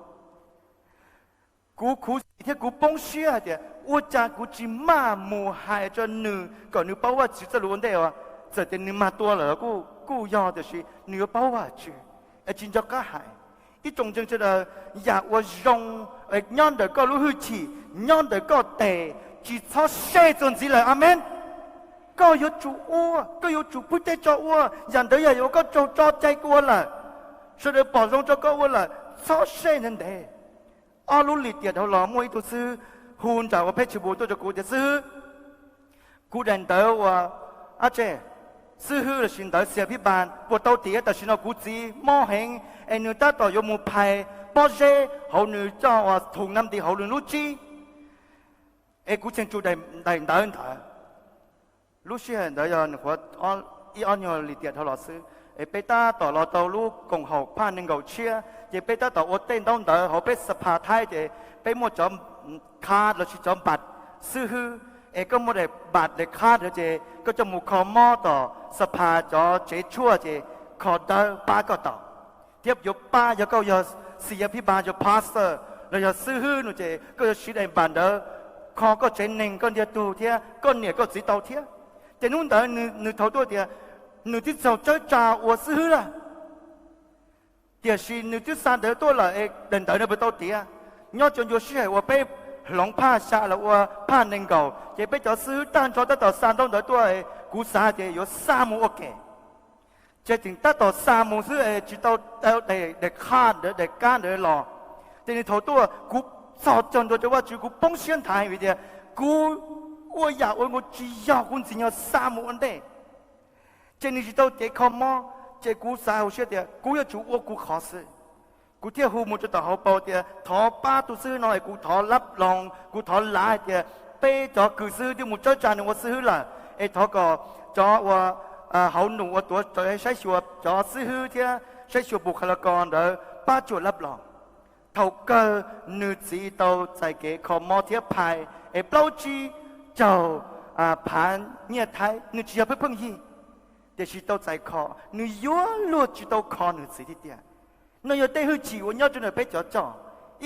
Kuv khuv xim thiab kuv poob siab hais tias ua cas kuv tsis maj mus hais rau nws kom nws paub Vajtswv txoj lus ua ntej os. Txawm tias nws mag tua lawm los kuj yog, tiam sis nws yuav paub Vajtswv, es tsis nco qab hais. Ib tsoom ntseeg sawv daws, yam uas zoo, nyob ntawm koj lub hwj chim, nyob ntawm koj tes, tsis txhob sej txuas ntxiv lawm. Amees. Koj yuav tsum ua, koj yuav tsum pub tej tso ua, yam ntawd yog yuav ua koj raug tso cai ua lawm, sawv daws pom zoo rau koj ua lawm, txhob sej ntev ntev. Ob lub lim tiam dhau los muaj ib tug xib hwb hu nram ua phev tswv bu tuaj rau kuv tias, xib hwb, kuv daim ntawv uas, ab tse, xib hwb lossis ntawv xia phib npas puas tau tiav? Tam sim no kuv txiv mob heev, es nws tab tom yuav mus phais pob zeb hauv nws coj ua thum nam nti hauv nws lub tsib, es kuv tseem tsum daim ntawv ntawd. Lub sij hawm ntawd yog nws qhuav ib ob nyuag lim tiam dhau los xwb, es peb tab tom los tau lub koom haum phaj nees nkaum tshiab, ces peb tab tom ua tej ntaub ntawv hauv peb xa pha thaib, ces peb muaj cov khab lossis cov npam xib hwb, es koj muaj daim npam daim khab ntawd ces koj coj mus kho mob tom xa pha cov tsev tshuaj ces kho dawb pab koj tau. Thiab yuav pab yog koj yog xia phib npas, yog pastor los yog xib hwb no ces koj yuav siv daim npam ntawd kho koj tsev neeg, koj ntiag tug thiab koj niam koj txiv tau thiab. Ces hnub ntawd nws thaum tuaj tias nws twb txaug tsawb tsa ua xib hwb lawm, tiam sis nws twb xa ntawv tuaj lawm es daim ntawv no puas tau tiav? Nyob tsam ncua sij hawm uas peb hloov phaj xya los ua phaj nees nkaum ces peb cov xib hwb tag nrho tab tom xa ntaub ntawv tuaj, kuv xav tias yuav xa mus ua ke. Ces tseem tab tom xa mus xwb es tsis tau daim khab ntawd, daim kab ntawd los. Ces nws thaum tuaj kuv txhos caug ntua rau Vajtswv, kuv poob siab nthav vim tias kuv ua yam uas tsis yog kuv ntxim nyog xa mus ua ntej. Ces nws tsis tau cev kho mob, ces kuv xav hauv siab tias kuv yuav tsum ua kuv qhov xwb. Kuv thiaj hu mus rau tom hauv paus tias thov pab tus xib hwb no es kuv thov lab loos, kuv thov lav hais tias peb cov kws xib hwb twb mus tsawb tsa nws ua xib hwb lawm, es thov kom cov uas hauv num uas tuav saib xyuas cov xib hwb thiab saib xyuas pus qha la kos ntawd pab tsuam lab loos. Thaum kawg nws txiv tau txais kev kho mob thiab phais es plaub tsib caug phav nyiaj thaib, nws tsis yog pheej pheej yig, tiam sis tau txais kho, nws yuav luag tsis tau kho nws txiv tiag tiag. No yog tej hwj chim uas nyob rau ntawm peb cov coj.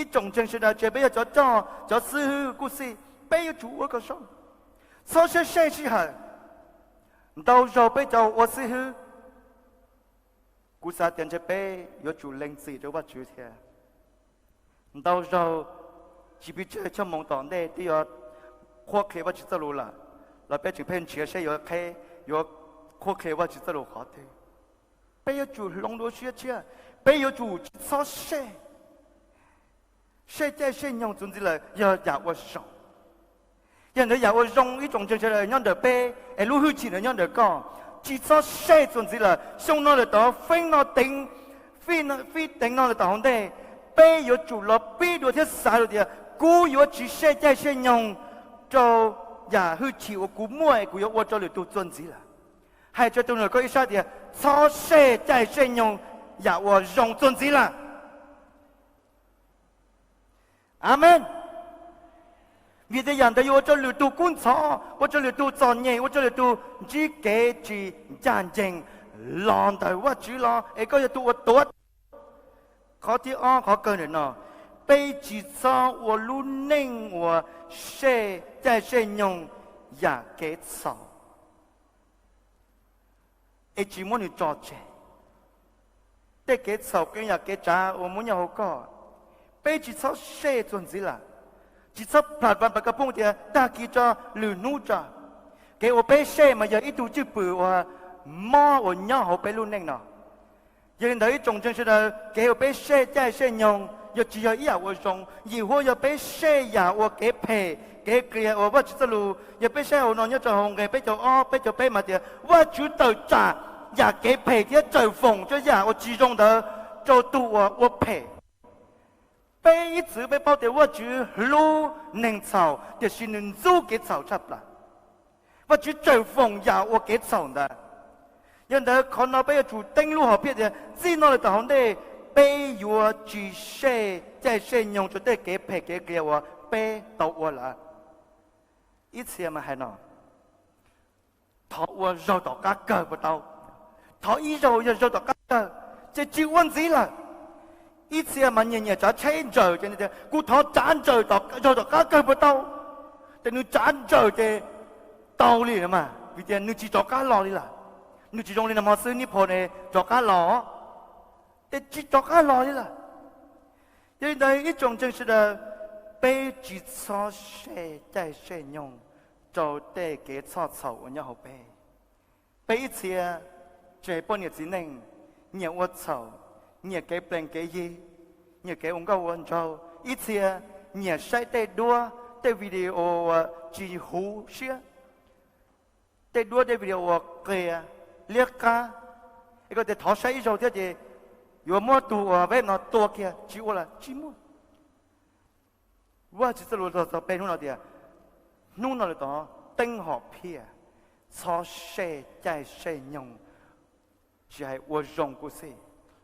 Ib tsoom ntseeg sawv daws, tsis hais peb yog cov coj, cov xib hwb kuj xij, peb yuav tsum ua kom zoo, txhob sej sej sij hawm. Ntau zaug peb cov ua xib hwb, kuv xav tias ntshe peb yuav tsum lees txim rau Vajtswv thiab. Ntau zaug tsis pes tsawg tshaj moo tom ntej twb yuav qhuab qhia Vajtswv txoj lus lawm, los peb tseem pheej nrhiav seb yuav qheb, yuav qhuab qhia Vajtswv txoj lus qhov twg. Peb yuav tsum hloov dua siab tshiab, peb yuav tsum tsis txhob sej, sej caij sej nyoog txuas ntxiv lawm yog yam uas zoo. Yog ntawd yam uas zoo ib tsoom ntseeg sawv daws nyob ntawm peb, es lub hwj chim ntawd nyob ntawm koj, tsis txhob sej txuas ntxiv lawm. Xyoo no lawm tod, feeb no teev, fij teev no lawm tom hauv ntej, peb yuav tsum los pib dua thiab xav dua tias kuv yuav tsis sej caij sej nyoog rau yam hwj chim uas kuv muaj es kuv yuav ua rau lwm tus txuas ntxiv lawm. Hais rau tus nyob ntawm koj ib sab tias txhob sej caij sej nyoog yam uas zoo txuas ntxiv lawm. Amees. Vim tias yam ntawd yuav ua rau lwm tus kub ntxhov, ua rau lwm tus txom nyem, ua rau lwm tus ntsib kev tsis ncaj ncees los ntawm Vajtswv los es koj yog tus uas tuav. Qhov thib ob, qhov kawg ntawm no, peb tsis txhob ua lub neej uas sej caij sej nyoog yam kev txhaum es tsis muab nws tso tseg. Tej kev txhaum, kev yam kev tsav uas muaj nyob hauv koj, peb tsis txhob sej txuas ntxiv lawm. Tsis txhob plam vas pam ka phooj tias tag kis tso, lwm hnub tso. Kev ua peb sej mas yog ib tug cwj pwm uas mob uas nyob hauv peb lub neej no. Yog li ntawd ib tsoom ntseeg sawv daws, kev ua peb sej caij sej nyoog yog tsis yog ib yam uas zoo. Yim huab yog peb sej yam uas kev phem kev qias uas Vajtswv txoj lus, yog peb saib hauv no nyob rau hauv nqe peb caug ob peb caug peb mas tias Vajtswv tawm tsam yam kev phem thiab tawm foom rau yam uas tsis zoo ntawd rau tus uas ua phem. Peb ib txwm peb paub tias Vajtswv hlub neeg txhaum tiam sis nws ntxub kev txhaum tshaj plaws. Vajtswv tawm foom yam uas kev txhaum ntawd. Yog ntawd qhov no peb yuav tsum teeb lub hom phiaj tias txij no lawm tom hauv ntej peb yuav tsis sej caij sej nyoog rau tej kev phem kev qias uas peb tau ua lawm. Ib txhia mas hais no, thov ua zaug tom qab kawg puas tau? Thov ib zaug yog zaug tom qab kawg ces tsis ua ntxiv lawm. Ib txhia mas nyiam nyiam tsav tsheb ntsaws ces tias kuv thov tsav ntsaws zaug tom qab kawg puas tau? Ces nws tsav ntsaws ces tau li mas vim tias nws tsis rov qab los li lawm. Nws tsis zoo li nag hmo xwb, nib phau ne rov qab los, ces tsis rov qab los li lawm. Yog li ntawd ib tsoom ntseeg sawv daws, peb tsis txhob sej caij sej nyoog rau tej kev txhob txhaum uas nyob hauv peb. Peb ib txhia tseem poj niam txiv neej, nyiam ua txhaum, nyiam kev plees kev yig, nyiam kev ua nkauj ua nraug. Ib txhia nyiam saib tej duab tej video uas tsis huv siab, tej duab tej video uas qias liab qab. Es koj tias thov saib ib zaug thiab ces yuav muab tus uas web no tua kiag, tsis ua lawm, tsis muaj. Vajtswv txoj lus txog peb hnub no tias hnub no lawm tod teeb hom phiaj, txhob sej caij sej nyoog, tsis hais ua zoo kuj xij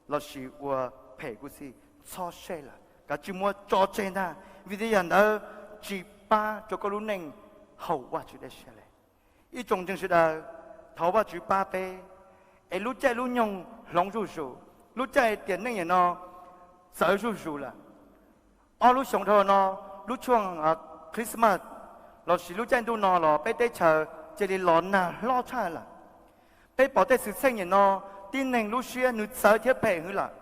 lossis ua phem kuj xij, txhob sej lawm, kav tsij muab tso tseg ntag vim tias yam ntawd tsis pab rau koj lub neej haum Vajtswv dej siab li. Ib tsoom ntseeg sawv daws, thov Vajtswv pab peb es lub caij lub nyoog hloov zuj zus, lub caij tiam neej niam no txawv zuj zus lawm. Ob lub xyoo dhau no, lub tshuaj Christmas lossis lub caij ntuj no los peb teb chaws cia li los nag hlob tshaj lawm. Peb pom tej xwm txheej niam no, tib neeg lub siab nws txawv thiab phem heev lawm.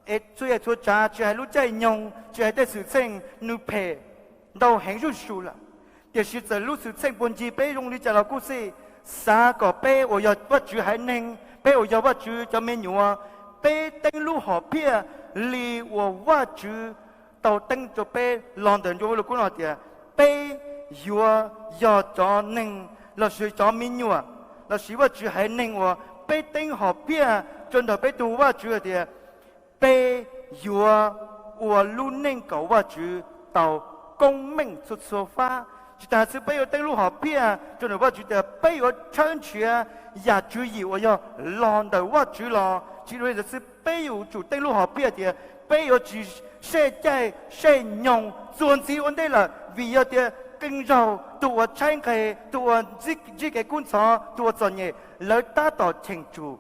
Es txhua yam txhua tsav tsis hais lub caij nyoog tsis hais tej xwm txheej nws phem ntau heev zuj zus lawm. Tiam sis txawm lub xwm txheej puag ncig peb zoo li cas los kuj xij, xav kom peb uas yog Vajtswv haiv neeg, peb uas yog Vajtswv cov me nyuam, peb teeb lub hom phiaj li uas Vajtswv tau teeb rau peb los ntawm ncua lus kub no tias peb yuav yog cov neeg lossis cov me nyuam lossis Vajtswv haiv neeg uas peb teeb hom phiaj rau ntawm peb tus Vajtswv hais tias peb yuav ua lub neej kom Vajtswv tau koob meej txhua txhua fab. Tsis tas xwb peb yuav teeb lub hom phiaj rau ntawm Vajtswv tias peb yuav tshawb nrhiav yam tswv yim uas yog los ntawm Vajtswv los. Tsis dua li ntawd xwb peb yuav tsum teeb lub hom phiaj tias peb yuav tsis sej caij sej nyoog txuas ntxiv ua ntej lawm vim yog tias qee zaug tus uas tshaib nqe, tus uas ntsib kev kub ntxhov, tus uas txom nyem lawv tab tom cheem tsum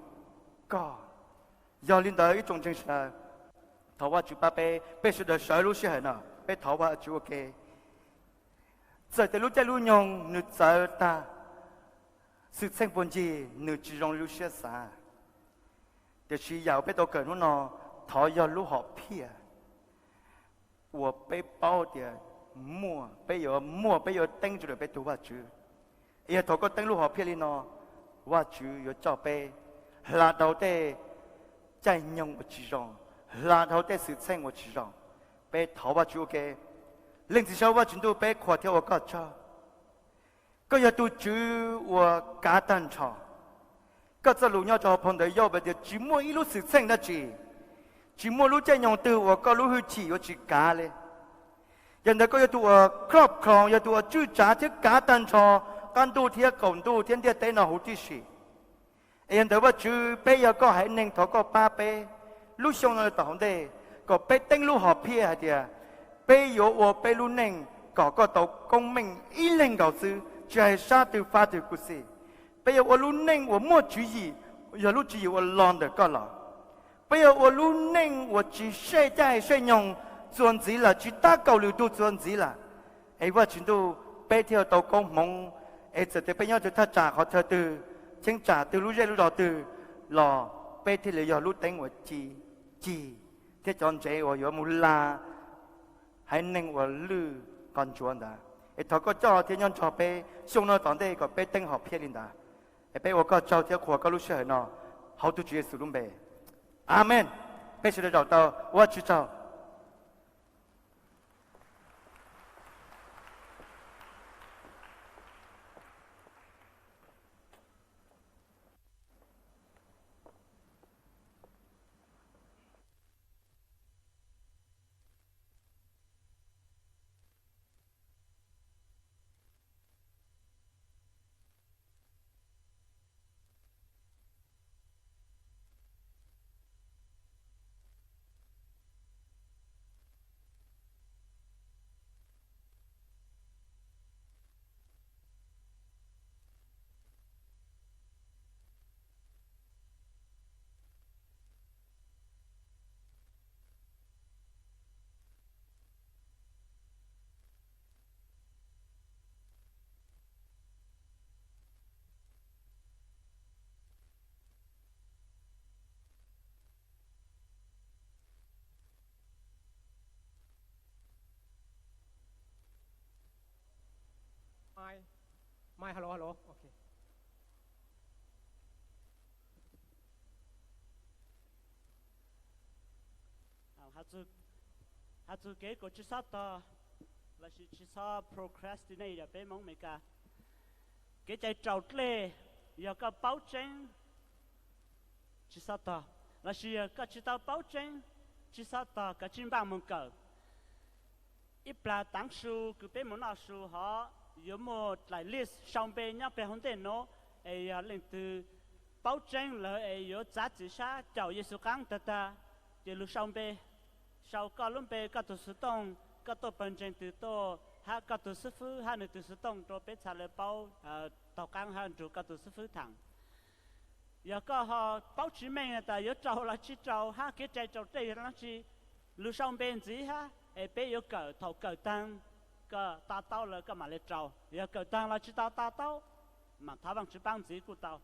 koj. Yog li ntawd ib tsoom ntseeg sawv daws, thov Vajtswv pab peb, peb sawv daws sawv lub sij hawm no peb thov Vajtswv ua ke. Txawm tias lub caij lub nyoog nws txawv tag, xwm txheej puag ncig nws tsis zoo li lub siab xav, tiam sis yam uas peb tau kawm hnub no thov yog lub hom phiaj uas peb paub tias muaj, peb yuav muaj, peb yuav teeb rau ntawm peb tus Vajtswv. Yog thaum koj teeb lub hom phiaj li no, Vajtswv yuav coj peb hla dhau tej caij nyoog uas tsis zoo, hla dhau tej xwm txheej uas tsis zoo. Peb thov Vajtswv ua ke. Leej Txiv Saub Vajtswv Ntuj, peb qhuas thiab ua koj tsaug. Koj yog tus Tswv uas kav tag nrho. Koj txoj lus nyob rau hauv phau ntawv Yauj hais tias tsis muaj ib lub xwm txheej dab tsi, tsis muaj lub caij nyoog twg uas koj lub hwj chim yuav tsis kav li. Yog ntawd koj yog tus uas khrob khloos, yog tus uas tswj tsav thiab kav tag nrho qab ntuj thiab qaum ntuj thiab ntiaj teb no huv tib si. Es yog ntawd Vajtswv, peb yog koj haiv neeg, thov koj pab peb lub xyoo no tom hauv ntej kom peb teeb lub hom phiaj hais tias peb yuav ua peb lub neej kom koj tau koob meej ib leeg nkaus xwb, tsis hais sab twg fab twg kuj xij. Peb yuav ua lub neej uas muaj tswv yim, yog lub tswv yim uas los ntawm koj los. Peb yuav ua lub neej uas tsis sej caij sej nyoog txuas ntxiv lawm, tsis tab kaum lwm tus txuas ntxiv lawm. Es Vajtswv Ntuj, peb thiaj tau koob hmoov, es txawm tias peb nyob rau thaj tsam qhov chaw twg, cheeb tsam twg, lub zej lub zos twg los peb thiaj li yog lub teeb uas ci, cig thiab cov ntsev uas yuav mus hla haiv neeg uas lwj qhov ntsuav ntawd. Es thov koj coj thiab nyob nrog peb xyoo no tom ntej kom peb teeb hom phiaj li ntawd. Es peb ua koj tsaug thiab qhuas koj lub sij hawm no hauv tus Tswv Yexus lub npe. Amees. Peb sawv daws zaum tau ua Vajtswv tsaug. Has txug kev kuas tsi xob tog lossis tsi xob procrastinate yog peb Moob Amelikas. Kev cai raus dlej yog koj paub tseeb tsi xob tog, lossis yog koj tsi tau paub tseeb tsi xob tog, koj tsi npaaj moog kawm. Ib plag taav su kws peb moog noj su hov yuav muaj dlaim list sau npe nyob peg hauv ntej nuav, es yog leej twg paub tseeb lawm es yuav txav txim sab caum Yexus qaab tag tag, ces lug sau npe, sau koj lub npe, koj tug xuv tooj, koj tuaj pawg ntseeg twg tuaj, hab koj tug xib fwb hab nwg tug xuv tooj rua peb txha le paub taug qaab hab nrug koj tug xib fwb thaam. Yog koj ho paub tsi meej tas yuav raus los tsi raus hab kev cai raus dlej yog dlaab tsi, lug sau npe ntxiv hab es peb yuav kawm, thaum kawm taag koj to taub lawm koj mam le raus, yog kawm taag los tsi to to taub, mam thov Vaajtswv paab ntxiv kuj tau.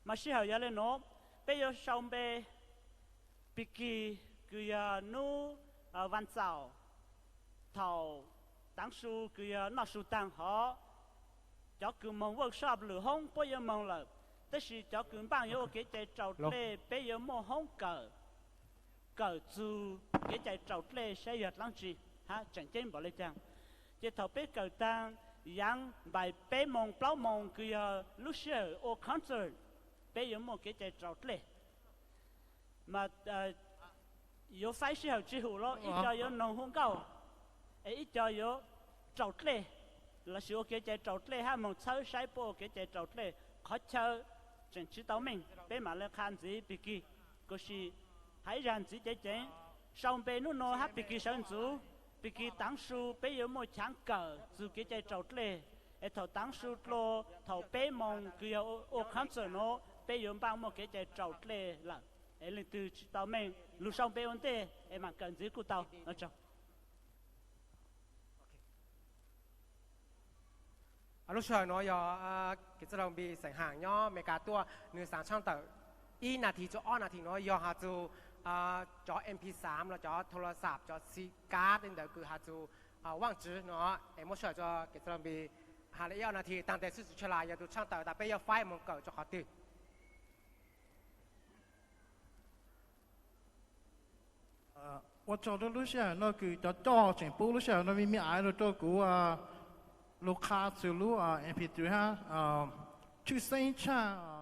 Mas sij hawm yog le nuav, peb yuav sau npe Pig kis kws yog nub vaam txaum, thaum taav su kws yog noj su taag hov, cov kws moog workshop lwm hoob puab yuav moog lawm, tab sis cov kws npaaj yuav ua kev cai raus dlej peb yuav muaj hoob kawm, kawm txug kev cai raus dlej saib yog dlaab tsi hab tseem ceeb npaum le caag. Ces thaum peb kawm taag yaav npaim peb moos plaub moos kws yog lub sij hawm ua concert, peb yuav muaj kev cai raus dlej. Mas yuav faib sij hawm tsi hum los ib co yuav noog hu nkauj, es ib co yuav raus dlej, lossis ua kev cai raus dlej hab moog txhawb saib puab ua kev cai raus dlej. Qhov chaw tseem tsi tau meej, peb mam le qha ntxiv Pig kis, kuj si hais ib zag ntxiv ceev ceev, sau npe nub nua hab Pig kis sawv ntxuv, Pig kis taav su peb yuav muaj chaav kawm txug kev cai raus dlej, es thaum taav su dlua thaum peb moos kws yog ua concert nuav peb yuav npaaj muaj kev cai raus dlej lawm. Es leej twg tsi tau meej lug sau npe ua ntej es mam kawm ntxiv kuj tau. Lub sij hawm nuav yog kev txwj laug Npis xeem Haam nyob Amelikas tuaj, nwg xaav tshaaj tawm ib nas this txug ob nas this nuav yog has txug cov MP xaam los cov thoo las xaam cov xim kab tej ntawd kws has txug Vaajtswv nuav, es muab sij hawm rua kev txwj laug Npis has le ib ob nas this taag tes xwb tsi tshua las yog tug tshaaj tawm tas peb yuav faib moog kawm rua qhov twg. Ua tsaug rua lub sij hawm nuav kws cov coj tseem pub lub sij hawm nuav me me aiv lug rua kuv lug qha txug lub MP three hab tshwj xeeb tshaj